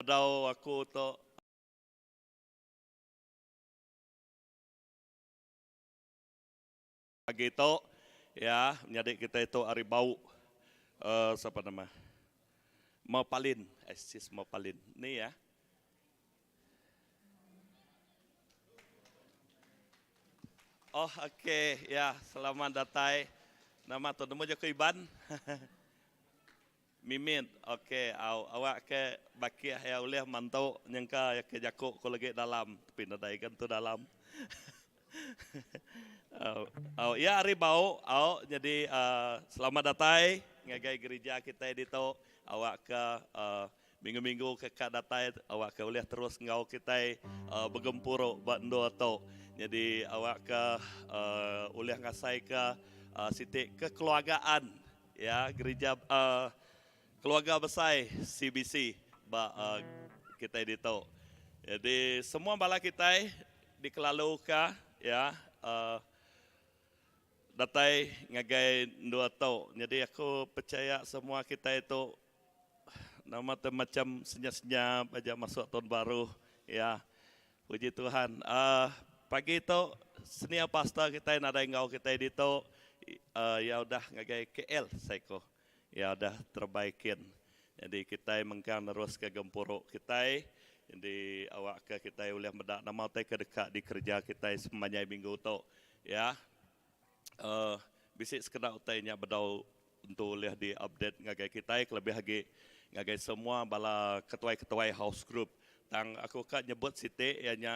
Bedau aku tu pagi tu ya menyadi kitai tu ari Bau uh, sapa nama Mapalin Sis Mapalin ni ya. Oh okey ya selamat datai nama tu nemu jaku Iban. Mimit ok au awak ke bakih iya ulih mantu nyengka iya ke jaku ku legi dalam tapi nadai ga entu dalam au au iya ari bau au nyadi uhh selamat datai ngagai gerija kitai ditu awak ke uhh minggu minggu ke ka datai awak ke ulih terus enggau kitai uhh begempuru ba endur tu nyadi awak ke uhh ulih ngasai ke uhh siti kekeluargaan. Ya, gerija uh, keluarga besai CBC ba uh, kitai ditu. Jadi semua bala kitai dikelaluka ya uh, datai ngagai endur tu. Jadi aku percaya semua kitai tu nama tu macam senyap-senyap aja masuk tahun baru ya. Puji Tuhan. Uh, pagi tu senior pastor kitai nadai enggau kitai ditu. Uh, iya udah ngagai KL saiko. Iya udah terebai kin. Jadi kitai mengkang neruska gempuru kitai. Jadi awakka kitai ulih meda nama utai ke deka dikereja kitai sepemanjai minggu tu. Ya. Uh, bisi sekeda utai nya bedau tentu ulih di-update ngagai kitai kelebih agi ngagai semua bala ketuai-ketuai house group. Tang aku ka nyebut siti iya nya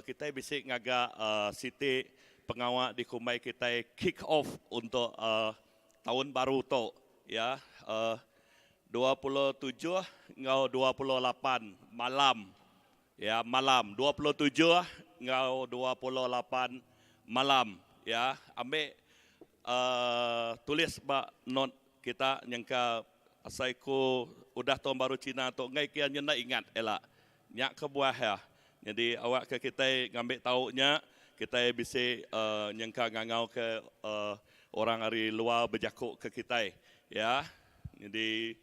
kitai bisi ngaga siti pengawa dikumbai kitai kick off untuk taun baru tu iya 27 enggau 28 malam iya malam 27 enggau 28 malam iya ambi Tulis ba note kita nyengka asai ku udah taun baru Cina tu enggai ke iya nyenda ingat ila. Nya kebuah iya. Nyadi awak ke kitai ngambi tau nya kitai bisi nyengka ngangau ke orang ari luar bejaku ke kitai ya. Nyadi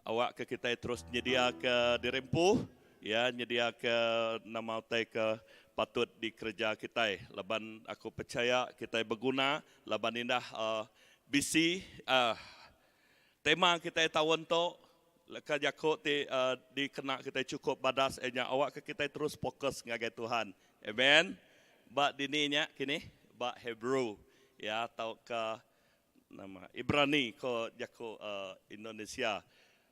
Awak ke kitai terus nyediaka diri empu, ya, nyediaka nama utai ke patut dikereja kitai laban aku pechaya kitai beguna laban indah bisi tema kitai taun tu leka jaku ti dikena kitai chukup badas iya nya awak ke kitai terus fokus ngagai Tuhan. Amen. Ba dini nya kini ba Hebrew ya tauka Nama Ibrani ko jaku Indonesia,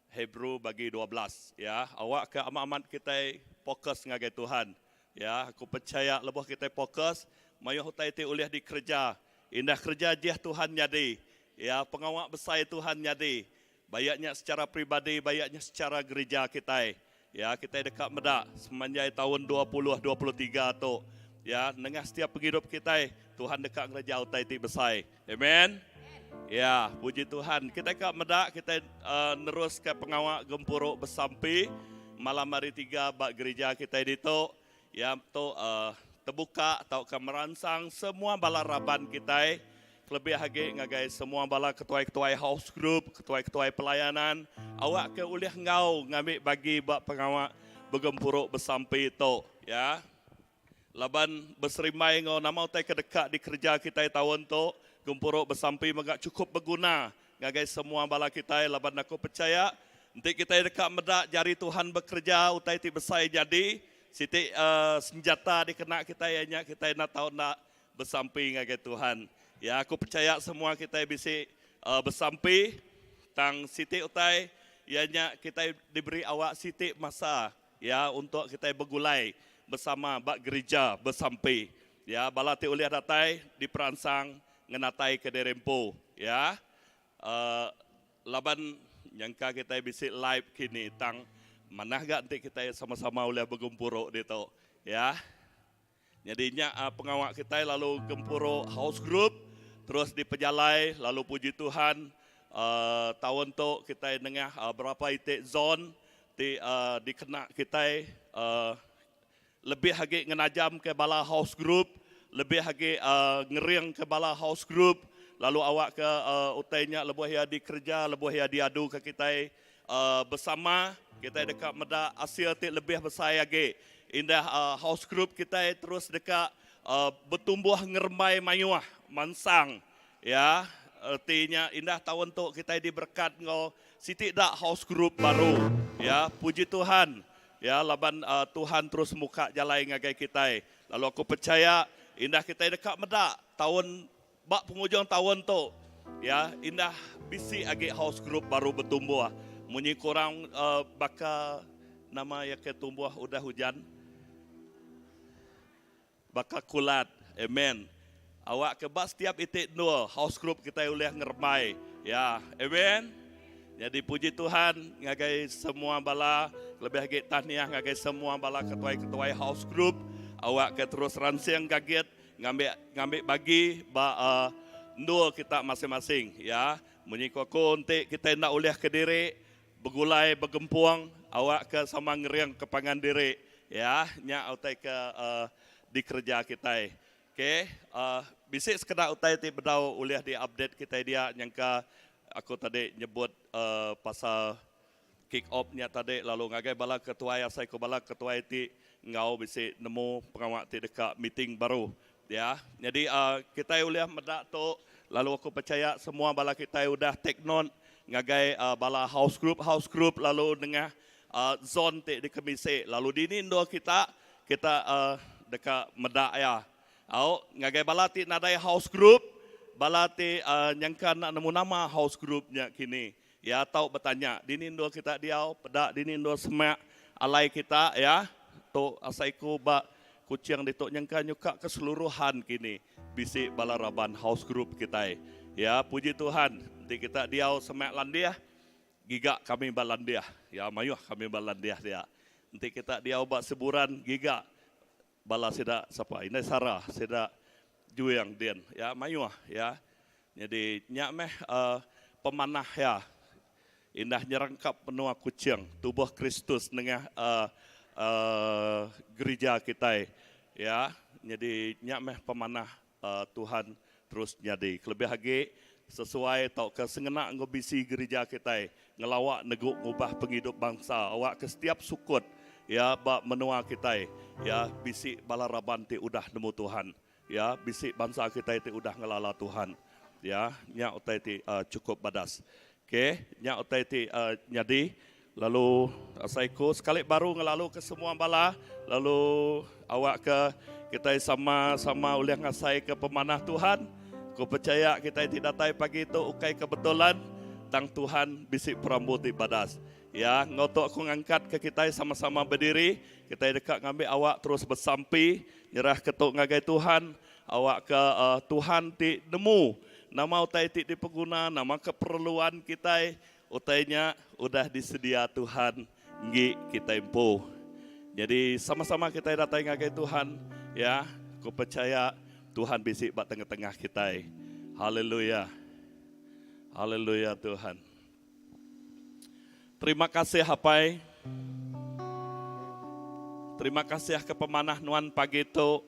Hebrew bagi 12 ya. Awak ke amat-amat kitai fokus ngagai Tuhan. Ya, aku pechaya lebuh kitai fokus, mayuh utai ti ulih dikereja. Indah kereja jih Tuhan nyadi. Ya, pengawa besai Tuhan nyadi. Bayak nya secara peribadi, bayak nya secara gerija kitai. Ya, kitai deka meda semanjai taun 2023 tu. Ya, nengah setiap pengidup kitai, Tuhan deka ngereja utai ti besai. Amen. Ya, puji Tuhan. Kita ka meda kita uh, neruska pengawa gempuru besampi malam hari tiga ba gereja kita ditu. Ya, tu uh, terbuka tauka meransang semua bala raban kita kelebih agi ngagai semua bala ketuai-ketuai house group, ketuai-ketuai pelayanan awak ke ulih enggau ngambi bagi ba pengawa begempuru besampi tu, ya. Laban beserimbai enggau nama utai ke deka dikereja kitai taun tu, gempuru besampi mega chukup beguna ngagai semua bala kitai laban aku pechaya enti kitai deka meda jari Tuhan bekereja utai ti besai nyadi, siti senjata dikena kitai iya nya kitai enda tau enda besampi ngagai Tuhan. Ya aku pechaya semua kitai bisi besampi tang siti utai iya nya kitai diberi awak siti masa Ya untuk kitai begulai besama ba gerija besampi. Ya bala ti ulih datai diperansang ngenataika diri empu. Ya uhh laban nyangka kitai bisi live kini tang manah ga enti kitai sama-sama ulih begempuru ditu. Ya. Nyadi nya pengawa kitai lalu gempuru house group terus dipejalai lalu puji Tuhan taun tu kitai nengah berapa iti zon ti dikena kitai lebih agi ngenajamka bala house group lebih agi ngeringka bala house group lalu awakka utai nya lebuh iya dikereja lebuh iya diaduka kitai. Uh, bersama kita deka meda asil ti lebih besai agi. Indah uh, house group kita terus deka uh, bertumbuh ngerembai mayuh mansang. Ya, artinya indah tahun tu kita diberkat ngau siti dak house group baru. Ya, puji Tuhan. Ya, laban uh, Tuhan terus muka jalan ngagai kita. Lalu aku percaya indah kita deka meda tahun bak penghujung tahun tu ya indah bisi agi house group baru bertumbuh. Munyi kurang baka nama ya ke tumbuh udah hujan. Baka kulat. Amen. Awak ke bak setiap itik dua house group kita ulih ngeremai. Ya, amen. Jadi puji Tuhan ngagai semua bala lebih lagi tahniah ngagai semua bala ketuai-ketuai house group awak ke terus ransing gagit ngambil ngambil bagi ba endua kita masing-masing ya. Munyi ku aku enti kita nak ulih ke diri begulai begempung awak ke sama ngering ke pangan diri ya nya utai ke dikerja kita. Okey, bisi sekeda utai ti bedau ulih di-update kita dia nyangka aku tadi nyebut pasal kick off nya tadi lalu ngagai bala ketuai asai ku bala ketuai ti enggau bisi nemu pengawa ti deka meeting baru ya. Nyadi kitai ulih meda tu lalu aku percaya semua bala kitai udah take note ngagai bala house group house group lalu nengah zone ti dikemisi lalu dini endur kita kita deka meda iya. Au ngagai bala ti nadai house group, bala ti nyangka enda nemu nama house group nya kini. Ya tau betanya dini endur kita diau, peda dini endur semak alai kita ya. Tu asai ku ba Kuching ditu nyangka nyuka keseluruhan kini bisi bala raban house group kitai. Ya puji Tuhan enti kita diau semak landih giga kami ba landih. Ya mayuh kami ba landih dia. Enti kita diau ba Siburan giga bala sida sapa indai Sarah sida Juing din ya mayuh ya. Nyadi nya meh pemanah iya indah nyerangkap menua Kuching tubuh Kristus nengah gerija kitai ya. Nyadi nya meh pemanah Tuhan terus nyadi kelebih agi sesuai tauka sengena enggau bisi gerija kitai ngelawa negu ngubah pengidup bangsa awakka setiap sukut ya ba menua kitai ya bisi bala raban ti udah nemu Tuhan. Ya, bisi bansa kitai ti udah ngelala Tuhan. Ya, nya utai ti chukup badas. Okey, nya utai ti nyadi. Lalu asai ku sekali baru ngelalu ke semua bala lalu awakka kitai sama-sama ulih ngasaika pemanah Tuhan. Ku percaya kitai ti datai pagi tu ukai kebetulan tang Tuhan bisi perambu ti badas. Ya, enggau tu aku ngangkatka kitai sama-sama bediri, kitai deka ngambi awak terus besampi Nyerahka tu ngagai Tuhan, awakka Tuhan ti nemu nama utai ti dipeguna, nama keperluan kitai, utai nya udah disedia Tuhan enggi kitai empu. Nyadi sama-sama kitai datai ngagai Tuhan, ya, aku pechaya Tuhan bisi ba tengah-tengah kitai. Haleluya. Haleluya Tuhan. Terima kasih Apai. Terima kasih ke pemanah nuan pagi tu.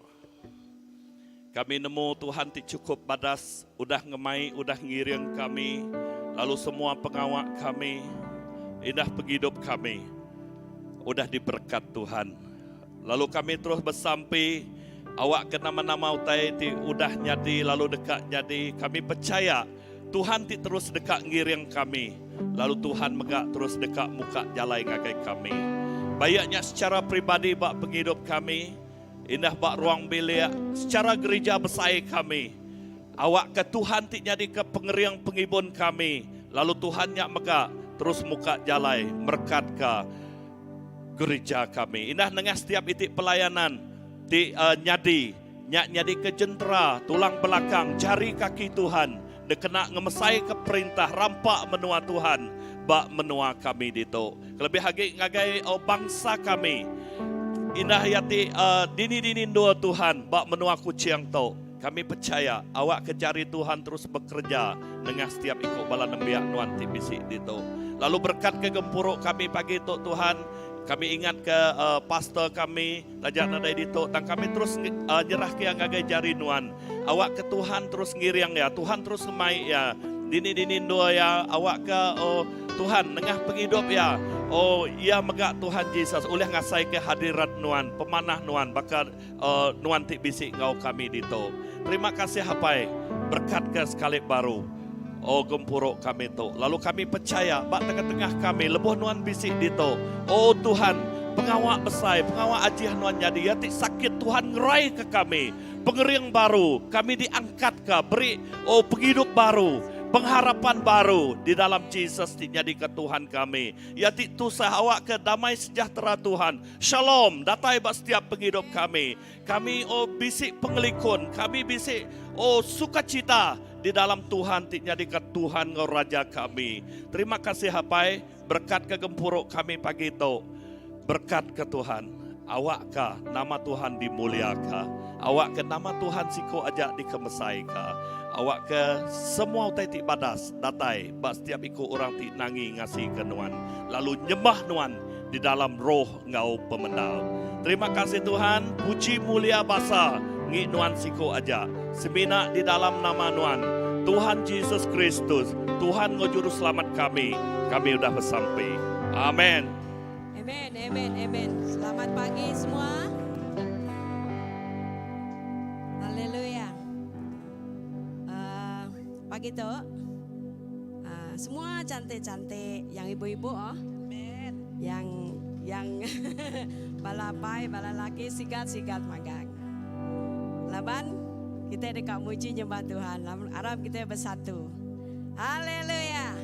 Kami nemu Tuhan ti cukup badas udah ngemai udah ngiring kami lalu semua pengawa kami indah pengidup kami udah diberkat Tuhan. Lalu kami terus besampi awak ke nama-nama utai ti udah nyadi lalu deka nyadi kami percaya Tuhan ti terus deka ngiring kami, lalu Tuhan mega terus deka muka jalai ngagai kami. Baik nya secara peribadi ba pengidup kami, indah ba ruang bilik, secara gerija besai kami. Awakka Tuhan ti nyadika pengering pengibun kami, lalu Tuhan nya mega terus muka jalai merekatka gerija kami. Indah nengah setiap iti pelayanan ti nyadi Nya nyadika jentera, tulang belakang, jari kaki Tuhan dikena ngemesaika perintah rampa menua Tuhan ba menua kami ditu. Kelebih agi ngagai bangsa kami. Indah iya ti dini-dini endur Tuhan ba menua Kuching tu. Kami pechaya awakka jari Tuhan terus bekereja nengah setiap iku bala nembiak nuan ti bisi ditu. Lalu berekatka gempuru kami pagi tu Tuhan. Kami ingatka pastor kami. Taja nadai ditu tang kami terus nyerahka iya ngagai jari nuan. Awakka Tuhan terus ngiring iya, Tuhan terus ngemai iya. Dini-dini endur iya, awakka oh. Tuhan nengah pengidup iya. Oh iya mega Tuhan Jesus ulih ngasaika hadirat Nuan, pemanah Nuan baka uh, Nuan ti bisi enggau kami ditu. Terima kasih Apai, berekatka sekali baru. Oh gempuru kami tu. Lalu kami pechaya ba tengah-tengah kami lebuh Nuan bisi ditu. Oh Tuhan, pengawa besai, pengawa ajih Nuan nyadi. Iya ti sakit Tuhan ngeraika kami. Pengering baru, kami diangkatka, beri oh pengidup baru, pengharapan baru di dalam Jesus ti nyadika Tuhan kami. Iya ti tusah awakka damai sejahtera Tuhan, Shalom, datai ba setiap pengidup kami. Kami oh bisi pengelikun, kami bisi oh sukacita di dalam Tuhan ti nyadika Tuhan enggau Raja kami. Terima kasih Apai, berekatka gempuru kami pagi tu. Berekatka Tuhan, awakka nama Tuhan dimuliaka. Awakka nama Tuhan siku aja dikemesaika. Awakka semua utai ti badas datai ba setiap iku orang ti nangi ngasika Nuan lalu nyembah Nuan di dalam roh enggau pemendar. Terima kasih Tuhan, puji mulia basa ngi Nuan siku aja. Semina di dalam nama Nuan, Tuhan Jesus Kristus, Tuhan enggau Juruselamat kami, kami udah besampi. Amen. Amen, amen, amen. Selamat pagi semua. Haleluya. Uh, pagi tu uh, semua cantik-cantik yang ibu-ibu oh. Yang yang bala apai, bala laki sigat-sigat magang. Laban kita deka muji nyembah Tuhan. Arap kita bersatu. Haleluya.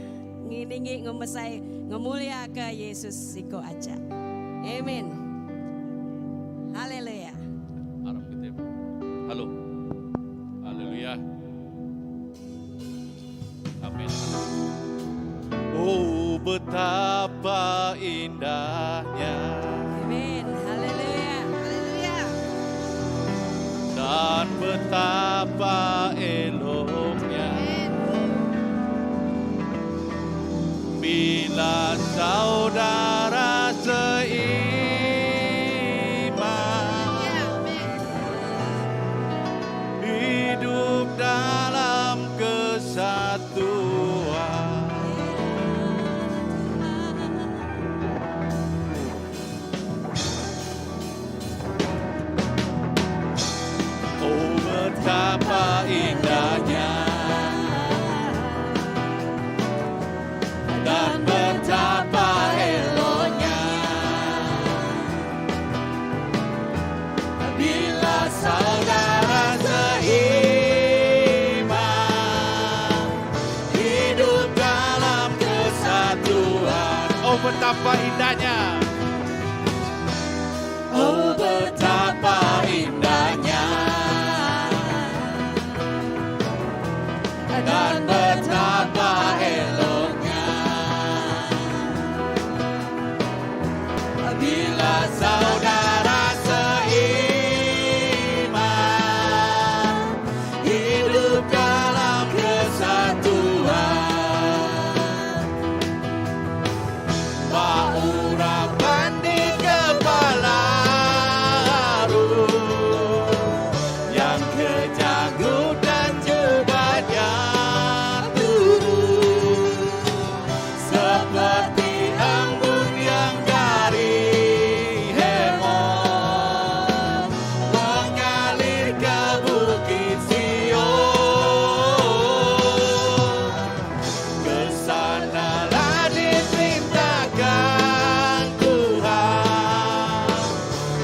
Nginingi ngemesai ngemulia ke Yesus siko aja. Amen. Haleluya. Arap kita. Halo. Haleluya. Amin. Oh betapa indahnya. Amin. Haleluya. Haleluya. Dan betapa eloknya. Bila saudara seiman hidup dalam kesatuan. Oh betapa indahnya dan betapa eloknya bila saudara seiman hidup dalam kesatuan. Oh betapa indahnya. Oh betapa indahnya dan betapa eloknya bila saudara seiman hidup dalam kesatuan. Urapan di kepala Harun yang kejanggut dan jubahnya turun seperti embun yang dari Hermon mengalir ke bukit Sion. Ke sanalah diperintahkan Tuhan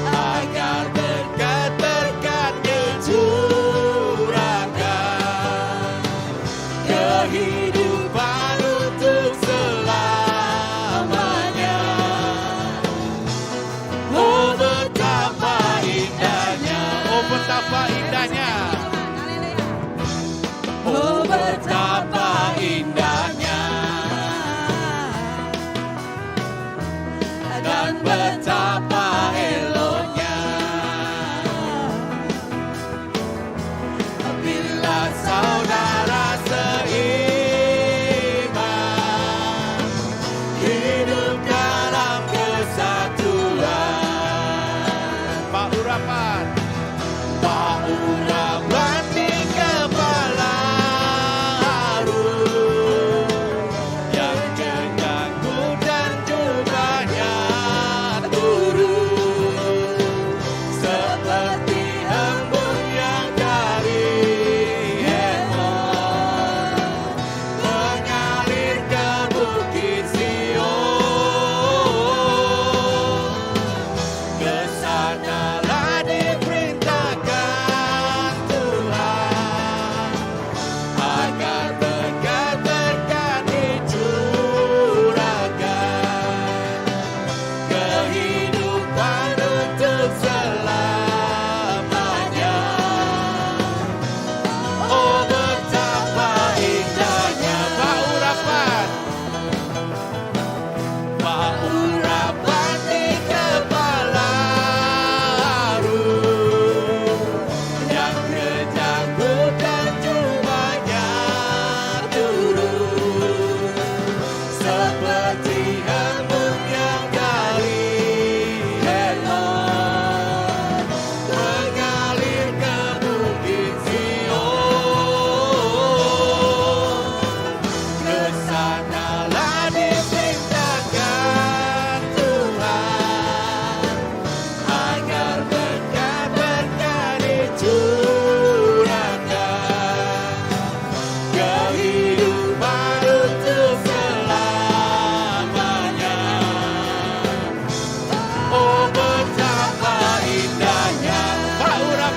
agar berkat-berkat dicurahkan kehidupan untuk selamanya. Oh betapa indahnya, oh betapa indahnya, oh betapa indahnya dan betapa eloknya bila saudara seiman hidup dalam kesatuan. Pak urapan, Pak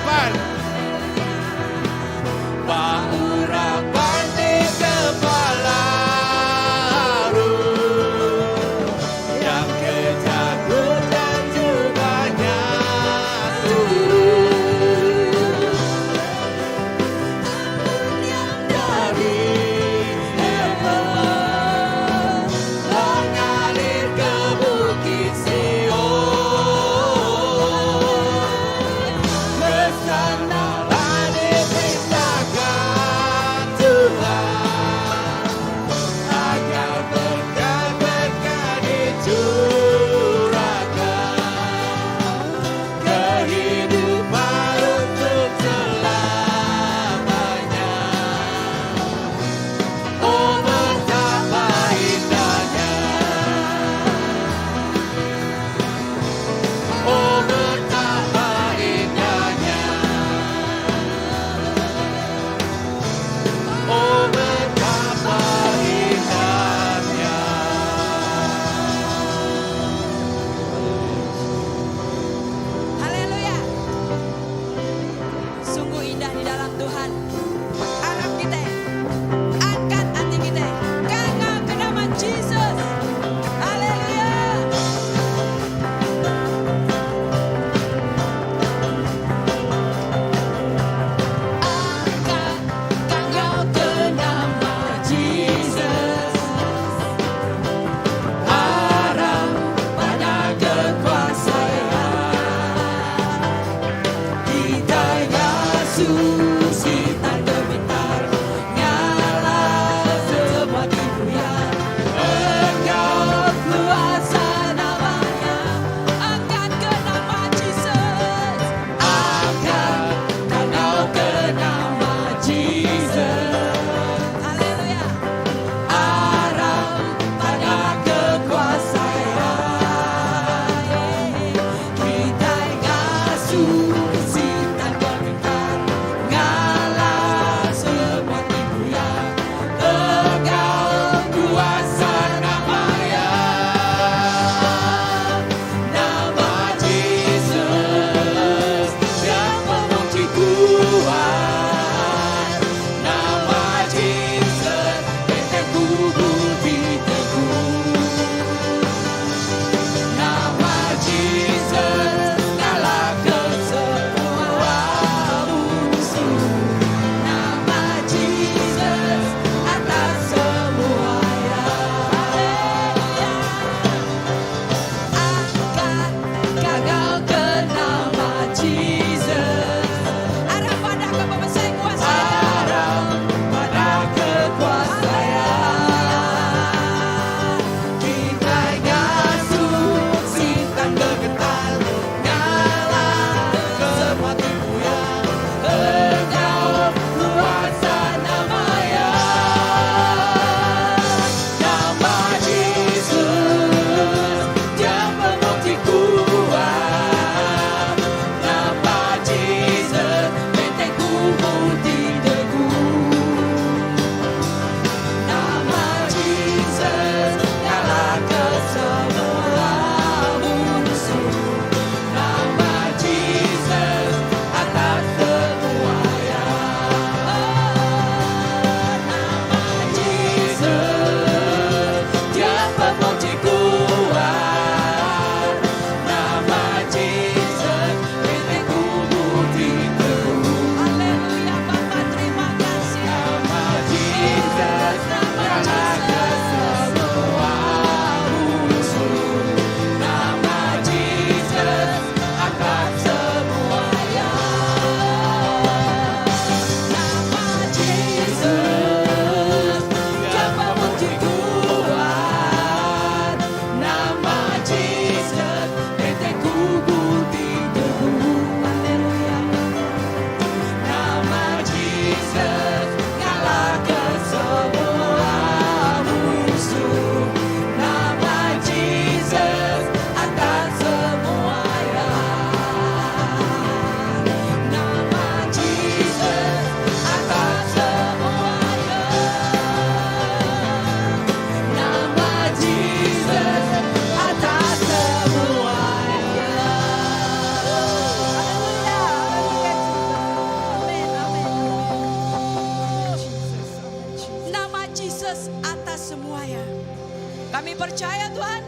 urapan. Ba urapan di kepala Harun yang ke janggut dan jubahnya turun dari Heaven mengalir ke Bukit Sion. Ke sanalah diperintahkan Tuhan agar berkat-berkat dicurahkan kehidupan untuk selamanya. Oh betapa indahnya. Oh betapa indahnya. Oh betapa indahnya. Haleluya. Sungguh indah di dalam Tuhan. Arap kita. Angkat hati kita. Kangau ke nama Jesus. Haleluya. Angkat kangau ke nama Jesus. Harap pada kekuasaan kita Yesus kita. percaya Tuhan?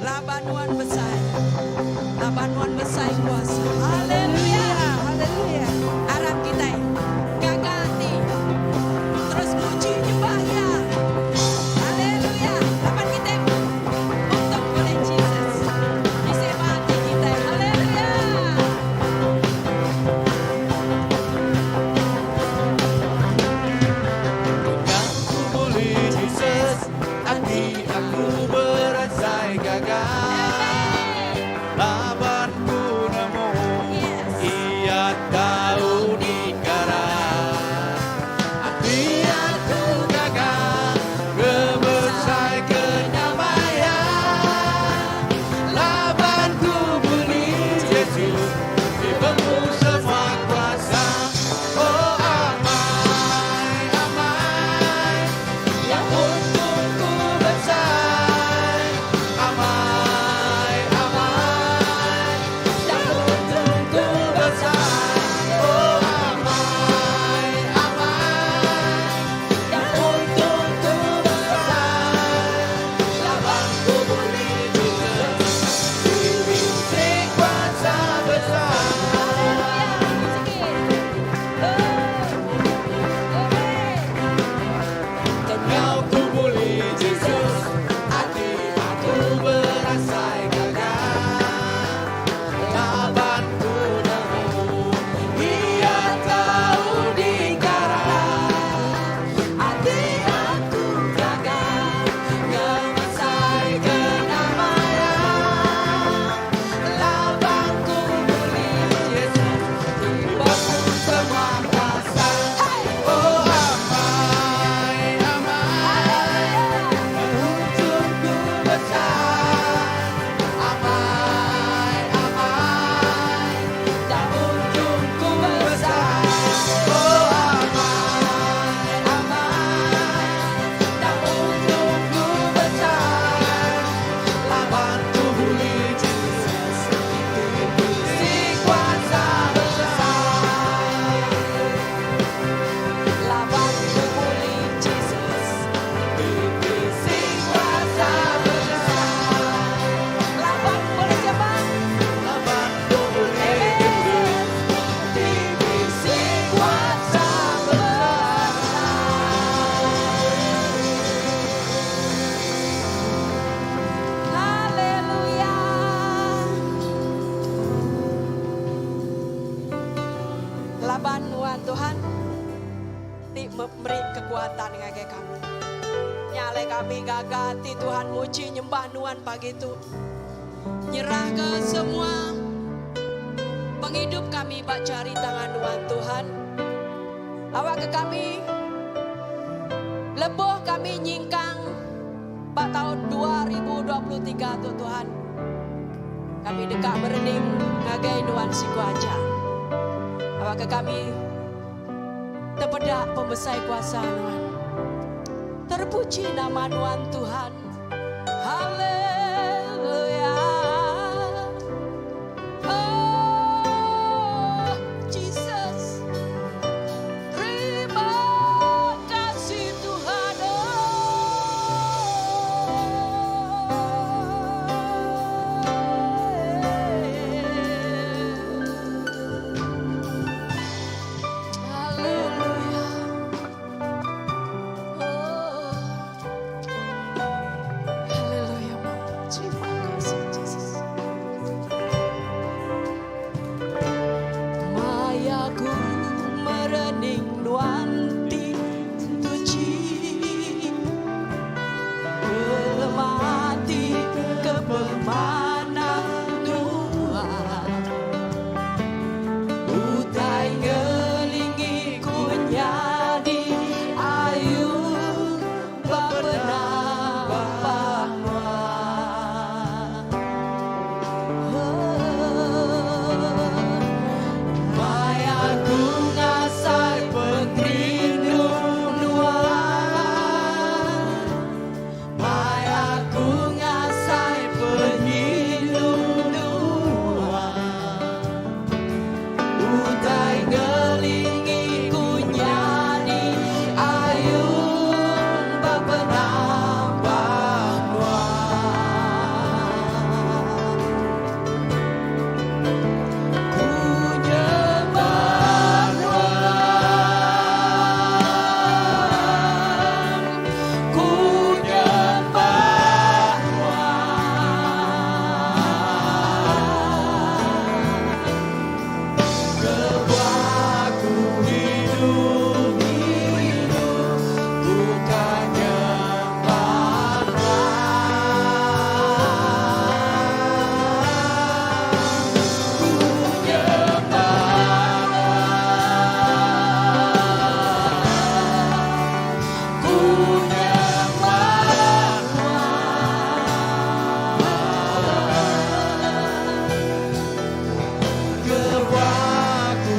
Laban nuan besai. Laban nuan besai kuasa. Haleluya. Haleluya. Arap kitai gaga ati terus muji nyembah iya. Haleluya. Laban kitai untung oleh Jesus. Bisi ba ati kitai. Haleluya. Dengan ku boleh Jesus, ati aku berasai gagal. Laban ku nemu, ia tahu dikara. Ati aku gagal, kebesai kenyamaian. Laban ku beli Jesus, di semua kuasa. Oh amai, amai, yang untungku besar. Amai, amai, yang untungku besar. Oh amai, amai, yang untungku besar. Laban ku boleh Jesus, dibisi kuasa besar. Haleluya. Sikit. Oh. Amen. Kau ku boleh Jesus, hati aku berasai gagal. Laban ku nemu, ia tahu dikara. Hati aku gagal, ngemasai kedamaian. Laban ku boleh Jesus, tibaku semua kuasa. Oh amai, amai, untungku besar. Amai, amai, dan untungku besar. Oh amai, amai, dan untungku besar. Laban ku boleh Jesus, si kuasa besar. Laban ku boleh Jesus. Si kuasa besar. Laban boleh siapa? Laban ku boleh Amen. Si kuasa besar. Haleluya. Laban nuan Tuhan ti memberi kekuatan ngagai kami. Nyalai kami gaga ati Tuhan muji nyembah nuan pagi tu. Nyerah ke semua penghidup kami bak cari tangan nuan Tuhan. Awak ke kami lebuh kami nyingkang bak tahun 2023 tu Tuhan. Kami dekat merening ngagai nuan siku aja. Awak ke kami terpedak pembesar kuasa nuan. Terpuji nama nuan Tuhan. Haleluya. Oh, Jesus. Terima kasih Tuhan. Oh. Haleluya. Oh. Haleluya. Terima kasih Jesus. Mayaku merening nuan ti tuci Mati kepemana Tuhan Utai ngelingi ku nyadi ayu Bapenah nuan. Oh. Maya ku ngasai pengerindu. Kebuah ku hidup hidup bukan nyembah nuan. Ku nyembah nuan. Ku nyembah nuan. Kebuah ku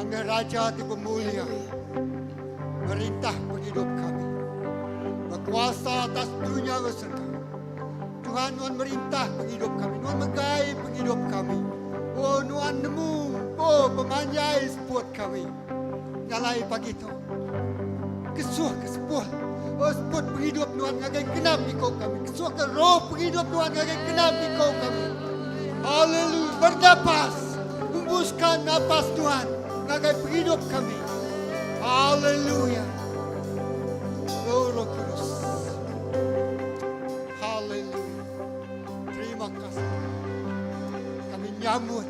Nuan meh Raja ti bemulia merintah pengidup kami. Bekuasa atas dunya enggau serega. Tuhan nuan merintah pengidup kami. Nuan megai pengidup kami. Oh nuan nemu oh pemanjai seput kami. Nyalai pagi tu. Kesuh ke sepuh. Oh seput pengidup nuan ngagai genap iko kami. Kesuh ke roh pengidup nuan ngagai genap iko kami. Haleluya. Bernapas. Hembuskan napas Tuhan ngagai pengidup kami. Haleluya. Oh Roh Kudus. Haleluya. Terima kasih. Kami nyambut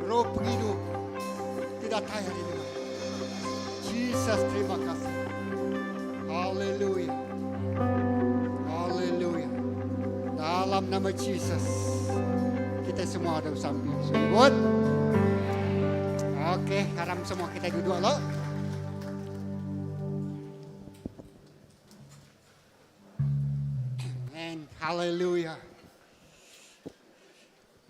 roh pengidup tidak datai hari ini. Jesus terima kasih. Haleluya. Haleluya. Dalam nama Jesus kita semua ada sambil sebut. Okey, haram semua kita duduk lo. Amen. Haleluya.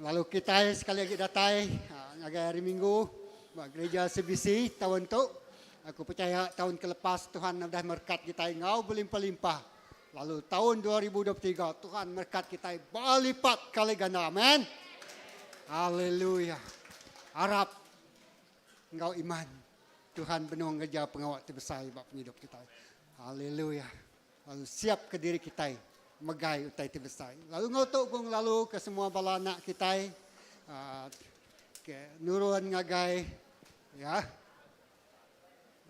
Lalu kita sekali lagi datai ha, ngagai hari Minggu ba gereja CBC tahun tu. Aku percaya tahun ke lepas Tuhan udah merkat kita ngau berlimpah-limpah. Lalu tahun 2023 Tuhan merkat kita berlipat kali ganda. Amen. Haleluya. Arap enggau iman Tuhan benung ngereja pengawa ti besai ba pengidup kita. Haleluya. Lalu siap ke diri kitai megai utai ti besai. Lalu enggau tu ku ngelalu ke semua bala anak kitai uh, ke nurun ngagai ya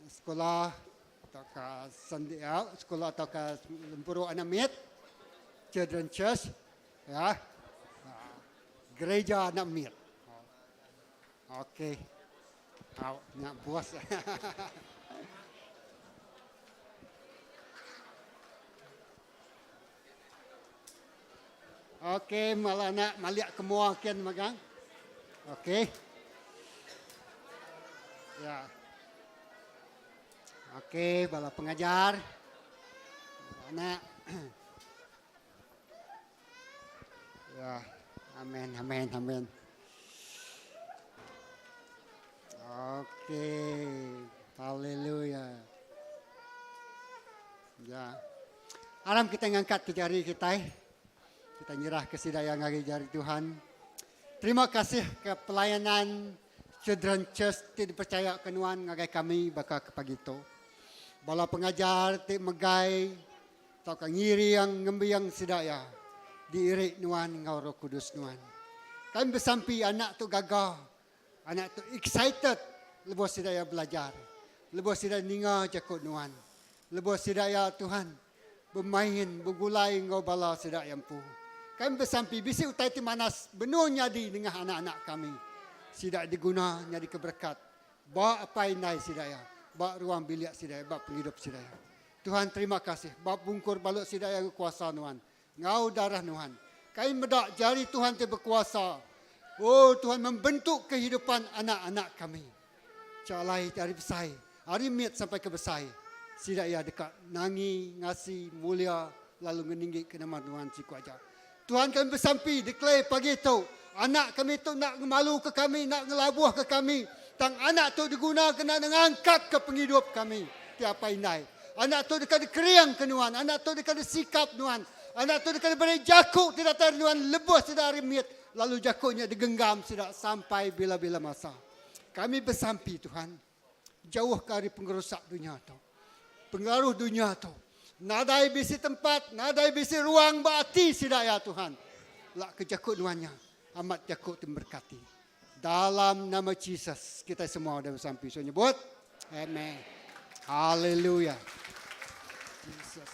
sekolah atau ke Sunday ya, sekolah atau ke lempuru anak mit Children Church ya gereja anak mit. Okey. Tau nya bos. Okey, malah nak malik ke mua kian magang. Okey. Ya. Okey, bala pengajar. Anak. Ya, amin, amin, amin. Okey, haleluya. Ya. Aram kita ngangkat ke jari kita. Kita nyerah ke sidaya ngari jari Tuhan. Terima kasih ke pelayanan Children Church ti dipercaya ke nuan ngagai kami baka ke pagi tu. Bala pengajar ti megai Tauka ngiring ngembiang sida iya diiri nuan enggau Roh Kudus nuan. Kami besampi anak tu gaga, anak tu excited lebuh sida iya belajar, lebuh sida ninga jaku nuan, lebuh sida iya Tuhan bemain begulai enggau bala sida iya empu. Kami besampi bisi utai ti manas benung nyadi nengah anak-anak kami. Sida diguna nyadika berekat ba apai indai sida iya, ba ruang bilik sida iya, ba pengidup sida iya. Tuhan terima kasih ba bungkur balut sida iya kuasa nuan enggau darah nuan. Kai meda jari Tuhan ti bekuasa. Oh Tuhan membentuk kehidupan anak-anak kami. Jalai ti ari besai, ari mit sampai ke besai. Sida iya deka nangi, ngasi, mulia lalu ngeninggi ke nama nuan siku aja. Tuhan kami besampi declare pagi tu anak kami tu enda ngemalu ke kami enda ngelabuh ke kami tang anak tu diguna kena ngangkat ke pengidup kami ti apai indai. Anak tu deka dikering ke nuan, anak tu deka disikap nuan, anak tu deka diberi jaku ti datai ari nuan lebuh sida ari mit lalu jaku nya digenggam sida sampai bila-bila masa. Kami besampi Tuhan jauh ke ari pengerusak dunya tu. Pengaruh dunya tu. Nadai bisi tempat, nadai bisi ruang ba ati sida iya Tuhan. Lak ke jaku nuan nya amat jaku ti memberkati. Dalam nama Jesus kitai semua udah besampi. So nyebut Amen. Haleluya. Jesus.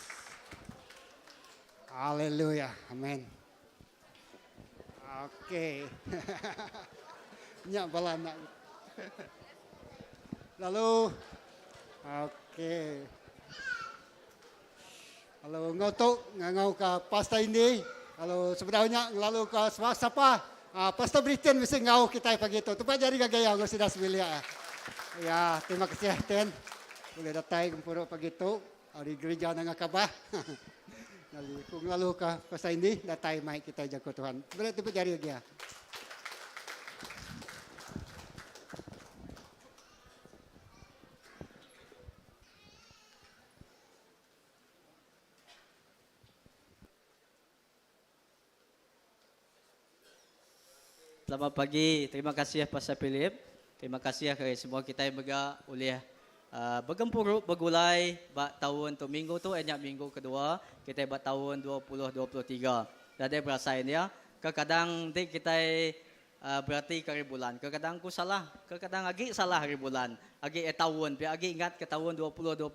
Haleluya. Amen. Okey. Nya bala anak. Lalu okey. Lalu enggau tu ngangau ke Pastor Indi. Lalu sebedau nya ngelalu ke sapa uh, Pastor Britain bisi enggau kita pagi tu. Tempat jari gagai enggau sida sebilik. Ya, terima kasih Ten. Boleh datai gempuru pagi tu ari gereja Nanga Kabah. Lalu aku ngelalu ke Pastor Indi datai mai kita jaku Tuhan. Boleh tepuk jari lagi ya. Selamat pagi. Terima kasih Pastor Philip. Terima kasih ke semua kitai mega ulih begempuru begulai ba taun tu minggu tu iya nya minggu kedua kitai ba taun 2023. Nadai berasai nya kekadang enti kitai berati ke hari bulan kekadang ku salah kekadang agi salah hari bulan agi eh taun pia agi ingat ke taun 2022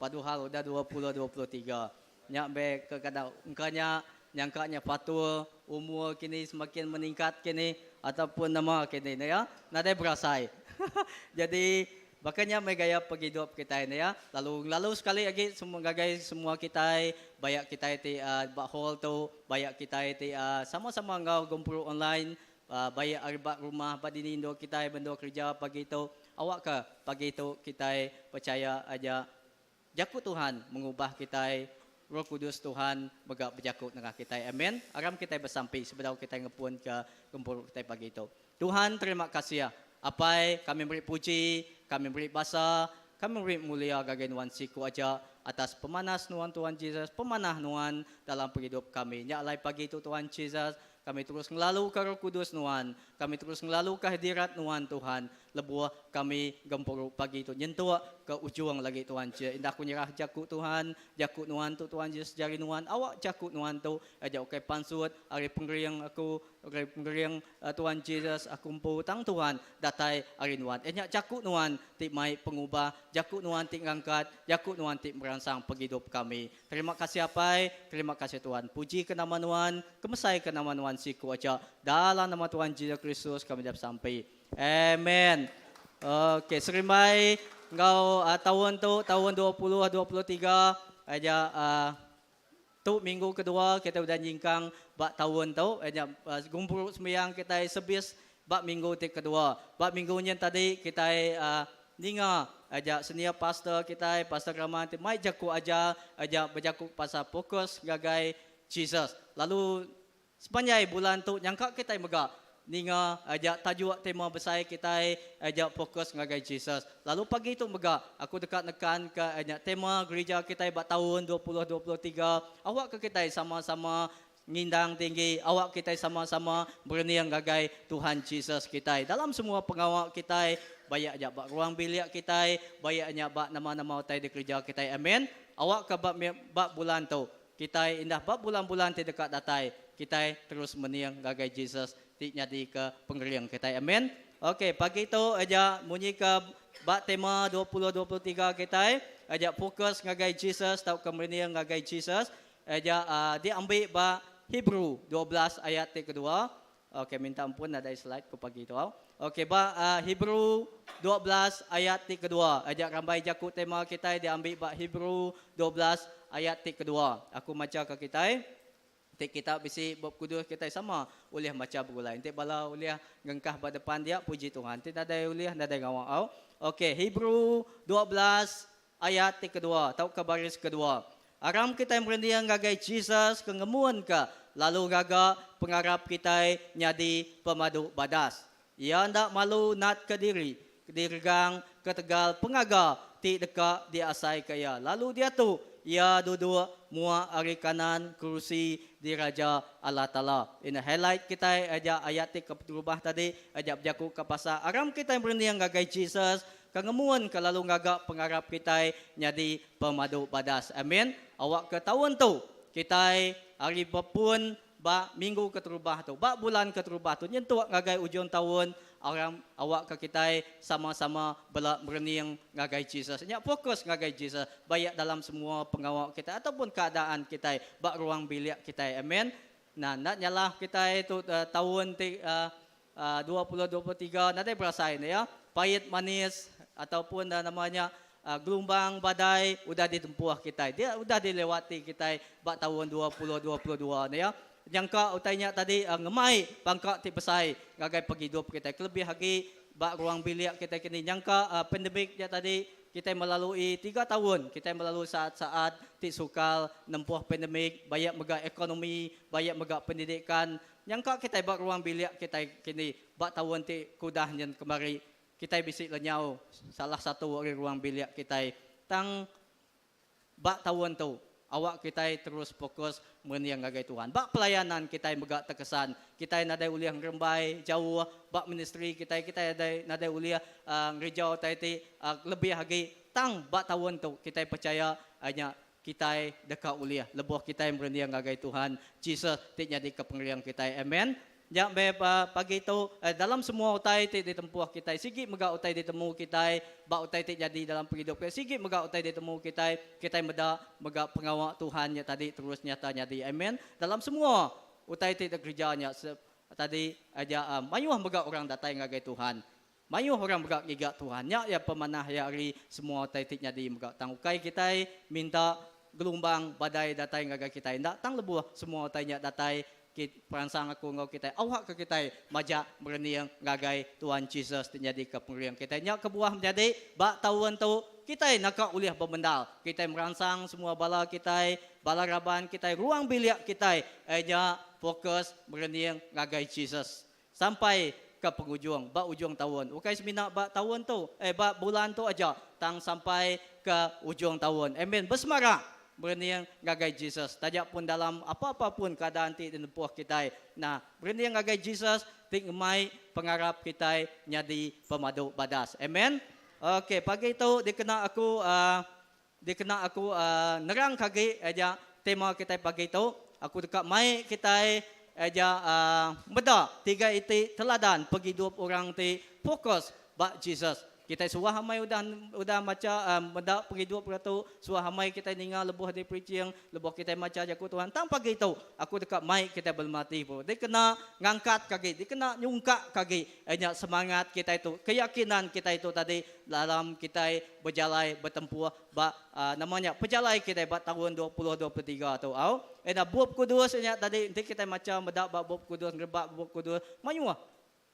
paduhal udah 2023. Nya meh ke kada engka nya nyangka nya patur umur kini semakin meningkat kini ataupun nama kini ne ya nadai berasai. Jadi baka nya meh gaya pengidup kitai ne ya lalu ngelalu sekali agi semua ngagai semua kitai baya kitai ti ba hall tu baya kitai ti sama-sama enggau gempuru online baik ari ba rumah ba dini endur kitai bendur kereja pagi tu awakka pagi tu kitai pechaya aja Jaku Tuhan mengubah kitai, Roh Kudus Tuhan mega bejaku nengah kitai. Amen. Aram kitai besampi sebedau kitai ngepunka gempuru kitai pagi tu. Tuhan terima kasih. Apai, kami meri puji, kami meri basa, kami meri mulia ngagai Nuan siku aja atas pemanas Nuan Tuhan Jesus, pemanah Nuan dalam pengidup kami. Nya alai pagi tu Tuhan Jesus, kami terus ngelaluka Roh Kudus Nuan, kami terus ngelaluka hadirat Nuan Tuhan Lebuh kami gempuru pagi tu nyentuk ke ujung lagi Tuan je indah ku nyerah jaku Tuhan jaku nuan tu Tuan Jesus jari nuan awak jaku nuan tu aja ukai pansut ari pengering aku ari pengering Tuan Jesus aku empu tang Tuhan datai ari nuan eh nya jaku nuan ti mai pengubah jaku nuan ti ngangkat jaku nuan ti meransang pengidup kami terima kasih apai terima kasih Tuhan puji ke nama nuan kemesai ke nama nuan siku aja dalam nama Tuhan Jesus Kristus kami dah besampi. Amen. Okey, serimbai enggau uh, taun tu, taun 2023 aja uh, tu minggu kedua kita udah nyingkang ba taun tu aja uh, gumpuru sembiang kita sebis ba minggu ti kedua. Ba minggu nyin tadi kita uh, ninga aja senior pastor kita, Pastor Raman ti mai jaku aja aja bejaku pasal fokus ngagai Jesus. Lalu Sepanjai bulan tu nyangka kitai mega ninga aja tajuk tema besai kitai aja fokus ngagai Jesus. Lalu pagi tu mega aku deka nekanka nya tema gerija kitai ba taun 2023 awakka kitai sama-sama ngindang tinggi awak kitai sama-sama berening ngagai Tuhan Jesus kitai dalam semua pengawa kitai baik nya ba ruang bilik kitai baik nya ba nama-nama utai dikereja kitai. Amen. Awakka ba ba bulan tu Kitai indah ba bulan-bulan ti deka datai, kitai terus mening ngagai Jesus ti nyadika pengering kitai. Amen. Ok, pagi tu aja munyika ba tema 2023 kitai aja fokus ngagai Jesus tauka merening ngagai Jesus aja diambi ba Hebrew 12 ayat ti kedua. Ok, minta ampun nadai slide ku pagi tu au. Ok, ba Hebrew 12 ayat ti kedua. Aja rambai jaku tema kitai diambi ba Hebrew 12 ayat ti kedua. Aku macha ka kitai. Enti kita bisi Bup Kudus kitai sama ulih macha begulai. Enti bala ulih ngengkah ba depan dia puji Tuhan. Enti nadai ulih nadai ngawa au. Ok, Hebrew 12 Ayat ti kedua tauka baris kedua. Aram kitai merinding ngagai Jesus ke ngemunka lalu ngaga pengarap kitai nyadi pemadu badas. Iya enda malu natka diri diregang ketegal pengaga ti deka diasaika iya. Lalu diatu, iya duduk mua ari kanan kerusi diraja Allah Taala. Ina highlight kitai aja ayat ti keterubah tadi aja bejakuka pasal aram kitai merinding ngagai Jesus Ke ngemunka lalu ngaga pengarap kitai nyadi pemadu badas. Amin. Awakka taun tu kitai ari bepun ba minggu keterubah tu, ba bulan keterubah tu nyentuk ngagai ujung taun aram awakka kitai sama-sama bela merening ngagai Jesus. Nya fokus ngagai Jesus baik dalam semua pengawa kitai ataupun keadaan kitai ba ruang bilik kitai. Amin. Nah enda nyalah kitai tu taun ti 2023 nadai berasai ne ya. Pait manis ataupun nama nya gelumbang badai udah ditempuh kitai. Dia udah dilewati kitai ba taun 2022 ne ya. Nyangka utai nya tadi ngemai pangka ti besai ngagai pengidup kitai kelebih agi ba ruang bilik kitai kini nyangka pandemik nya tadi kitai melalui tiga taun kitai melalui saat-saat ti sukar nempuh pandemik baik mega ekonomi baik mega pendidikan Nyangka kitai ba ruang bilik kitai kini ba taun ti ke udah nyen kemari kitai bisi lenyau salah satu ari ruang bilik kitai tang ba taun tu. Awak kitai terus fokus merening ngagai Tuhan. Ba pelayanan kitai mega tekesan. Kitai nadai ulih ngerembai jauh ba ministri kitai, kitai nadai nadai ulih ngereja utai ti lebih agi. Tang ba taun tu kitai pechaya nya kitai deka ulih lebuh kitai merening ngagai Tuhan Jesus ti nyadika pengering kitai. Amen. Nya meh pagi tu, dalam semua utai ti ditempuh kitai, sigi mega utai ditemu kitai ba utai ti nyadi dalam pengidup kitai, sigi mega utai ditemu kitai, kitai meda mega pengawa Tuhan nya tadi terus nyata nyadi. Amen. Dalam semua utai ti dikereja nya tadi aja mayuh mega orang datai ngagai Tuhan. Mayuh orang mega ngiga Tuhan. Nya iya pemanah iya ari semua utai ti nyadi mega. Tang ukai kitai minta gelumbang badai datai ngagai kitai enda. Tang lebuh semua utai nya datai, ki peransang aku enggau kitai awakka kitai majak merening ngagai Tuhan Jesus ti nyadika pengering kitai. Nya kebuah menyadi ba taun tu kitai naka ulih bebendar. Kitai meransang semua bala kitai, bala raban kitai, ruang bilik kitai nya fokus merening ngagai Jesus. Sampai ke pengujung, ba ujung taun. Ukai semina ba taun tu, eh ba bulan tu aja, tang sampai ke ujung taun. Amen. Besemarak berening ngagai Jesus taja pun dalam apa-apa pun keadaan ti dinempuh kitai. Nah, berening ngagai Jesus ti ngemai pengarap kitai nyadi pemadu badas. Amen. Okey, pagi tu dikena aku uhh Dikena aku nerangka agi aja tema kitai pagi tu, aku deka mai kitai aja meda tiga iti teladan pengidup orang ti fokus ba Jesus. Kitai suah amai udah udah macha meda pengidup orang tu, suah amai kitai ninga lebuh di preaching, lebuh kitai macha jaku Tuhan. Tang pagi tu, aku deka mai kitai belemati pun dikena ngangkatka agi, dikena nyungkakka agi nya semangat kitai tu, keyakinan kitai tu tadi dalam kitai bejalai betempuh ba nama nya pejalai kitai ba taun 2023 tu au. Enda Bup Kudus nya tadi enti kitai macha meda ba Bup Kudus ngerebak Bup Kudus mayuh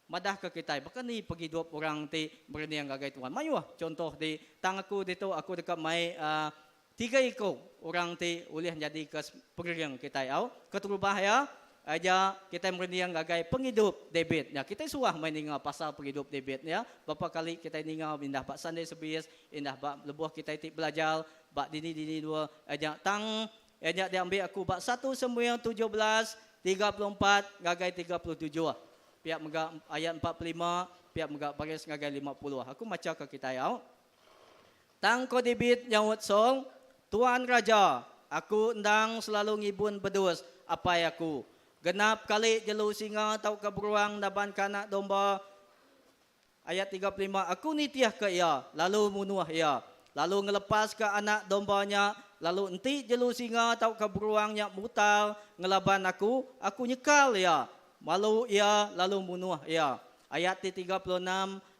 madahka kitai baka ni pengidup orang ti berening ngagai Tuhan. Mayuh chuntoh di tang aku ditu aku deka mai uhh tiga iku orang ti ulih nyadika pengering kitai au. Keterubah iya aja kitai merening ngagai pengidup David. Nya kitai suah meh ninga pasal pengidup David nya. Berapa kali kitai ninga indah ba Sunday service, indah ba lebuh kitai ti belajar ba dini-dini dua nya. Tang nya diambi aku ba satu Samuel 17, 34 ngagai 37. Pia mega ayat 45, pia mega baris ngagai 50. Aku macha ke kitai au. Tang ko David nyaut Saul, Tuan Raja, aku endang selalu ngibun bedus apai aku. Genap kali jelu singa tauka beruang nabanka anak domba, Ayat 35, aku nitihka iya, lalu munuh iya, lalu ngelepaska anak domba nya, lalu enti jelu singa tauka beruang nya mutar ngelaban aku, aku nyekal iya, malu iya lalu munuh iya. Ayat ti 36,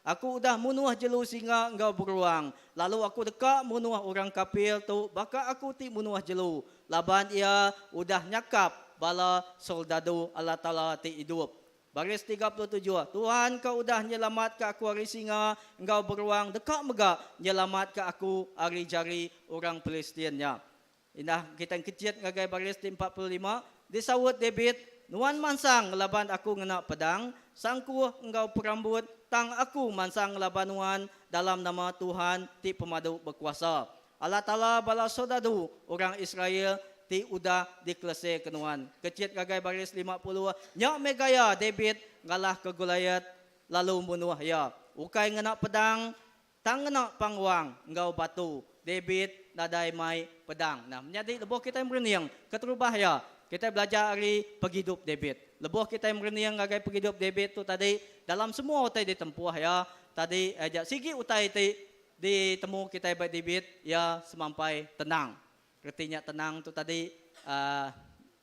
Aku udah munuh jelu singa enggau beruang, lalu aku deka munuh orang kafir tu baka aku ti munuh jelu, laban iya udah nyakap bala soldadu Allah Taala ti idup. Baris 37, Tuhan ke udah nyelamatka aku ari singa enggau beruang deka mega nyelamatka aku ari jari orang Pilistin nya. Indah kitai engkechit ngagai baris ti 45, Disaut David, Nuan mansang ngelaban aku ngena pedang, sangkuh enggau perambut, tang aku mansang ngelaban nuan dalam nama Tuhan ti Pemadu Bekuasa, Allah Taala bala soldadu orang Israel ti udah dikeleseka nuan. Kechit ngagai baris 50, Nya meh gaya David ngalahka Goliat lalu munuh iya, ukai ngena pedang, Tang ngena pangwang enggau batu, David nadai mai pedang. Nah, menyadi lebuh kitai merening keterubah iya, kitai belajar ari pengidup David. Lebuh kitai merening ngagai pengidup David tu tadi, dalam semua utai ditempuh iya tadi aja sigi utai ti ditemu kitai ba David, iya semampai tenang. Reti nya tenang tu tadi uhh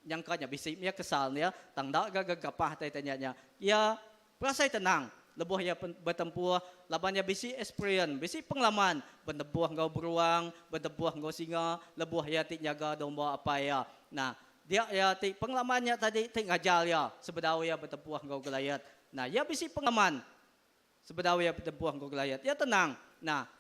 nyangka nya bisi mia kesal nya tang enda ga gegapah tai tanya nya. Iya berasai tenang lebuh iya betempuh laban iya bisi experience, bisi pengalaman betempuh enggau beruang, betempuh enggau singa lebuh iya ti nyaga domba apai iya. Nah, dia iya ti pengalaman nya tadi ti ngajar iya sebedau iya betempuh enggau Goliath. Nah, iya bisi pengalaman sebedau iya betempuh enggau Goliath. Iya tenang. Nah,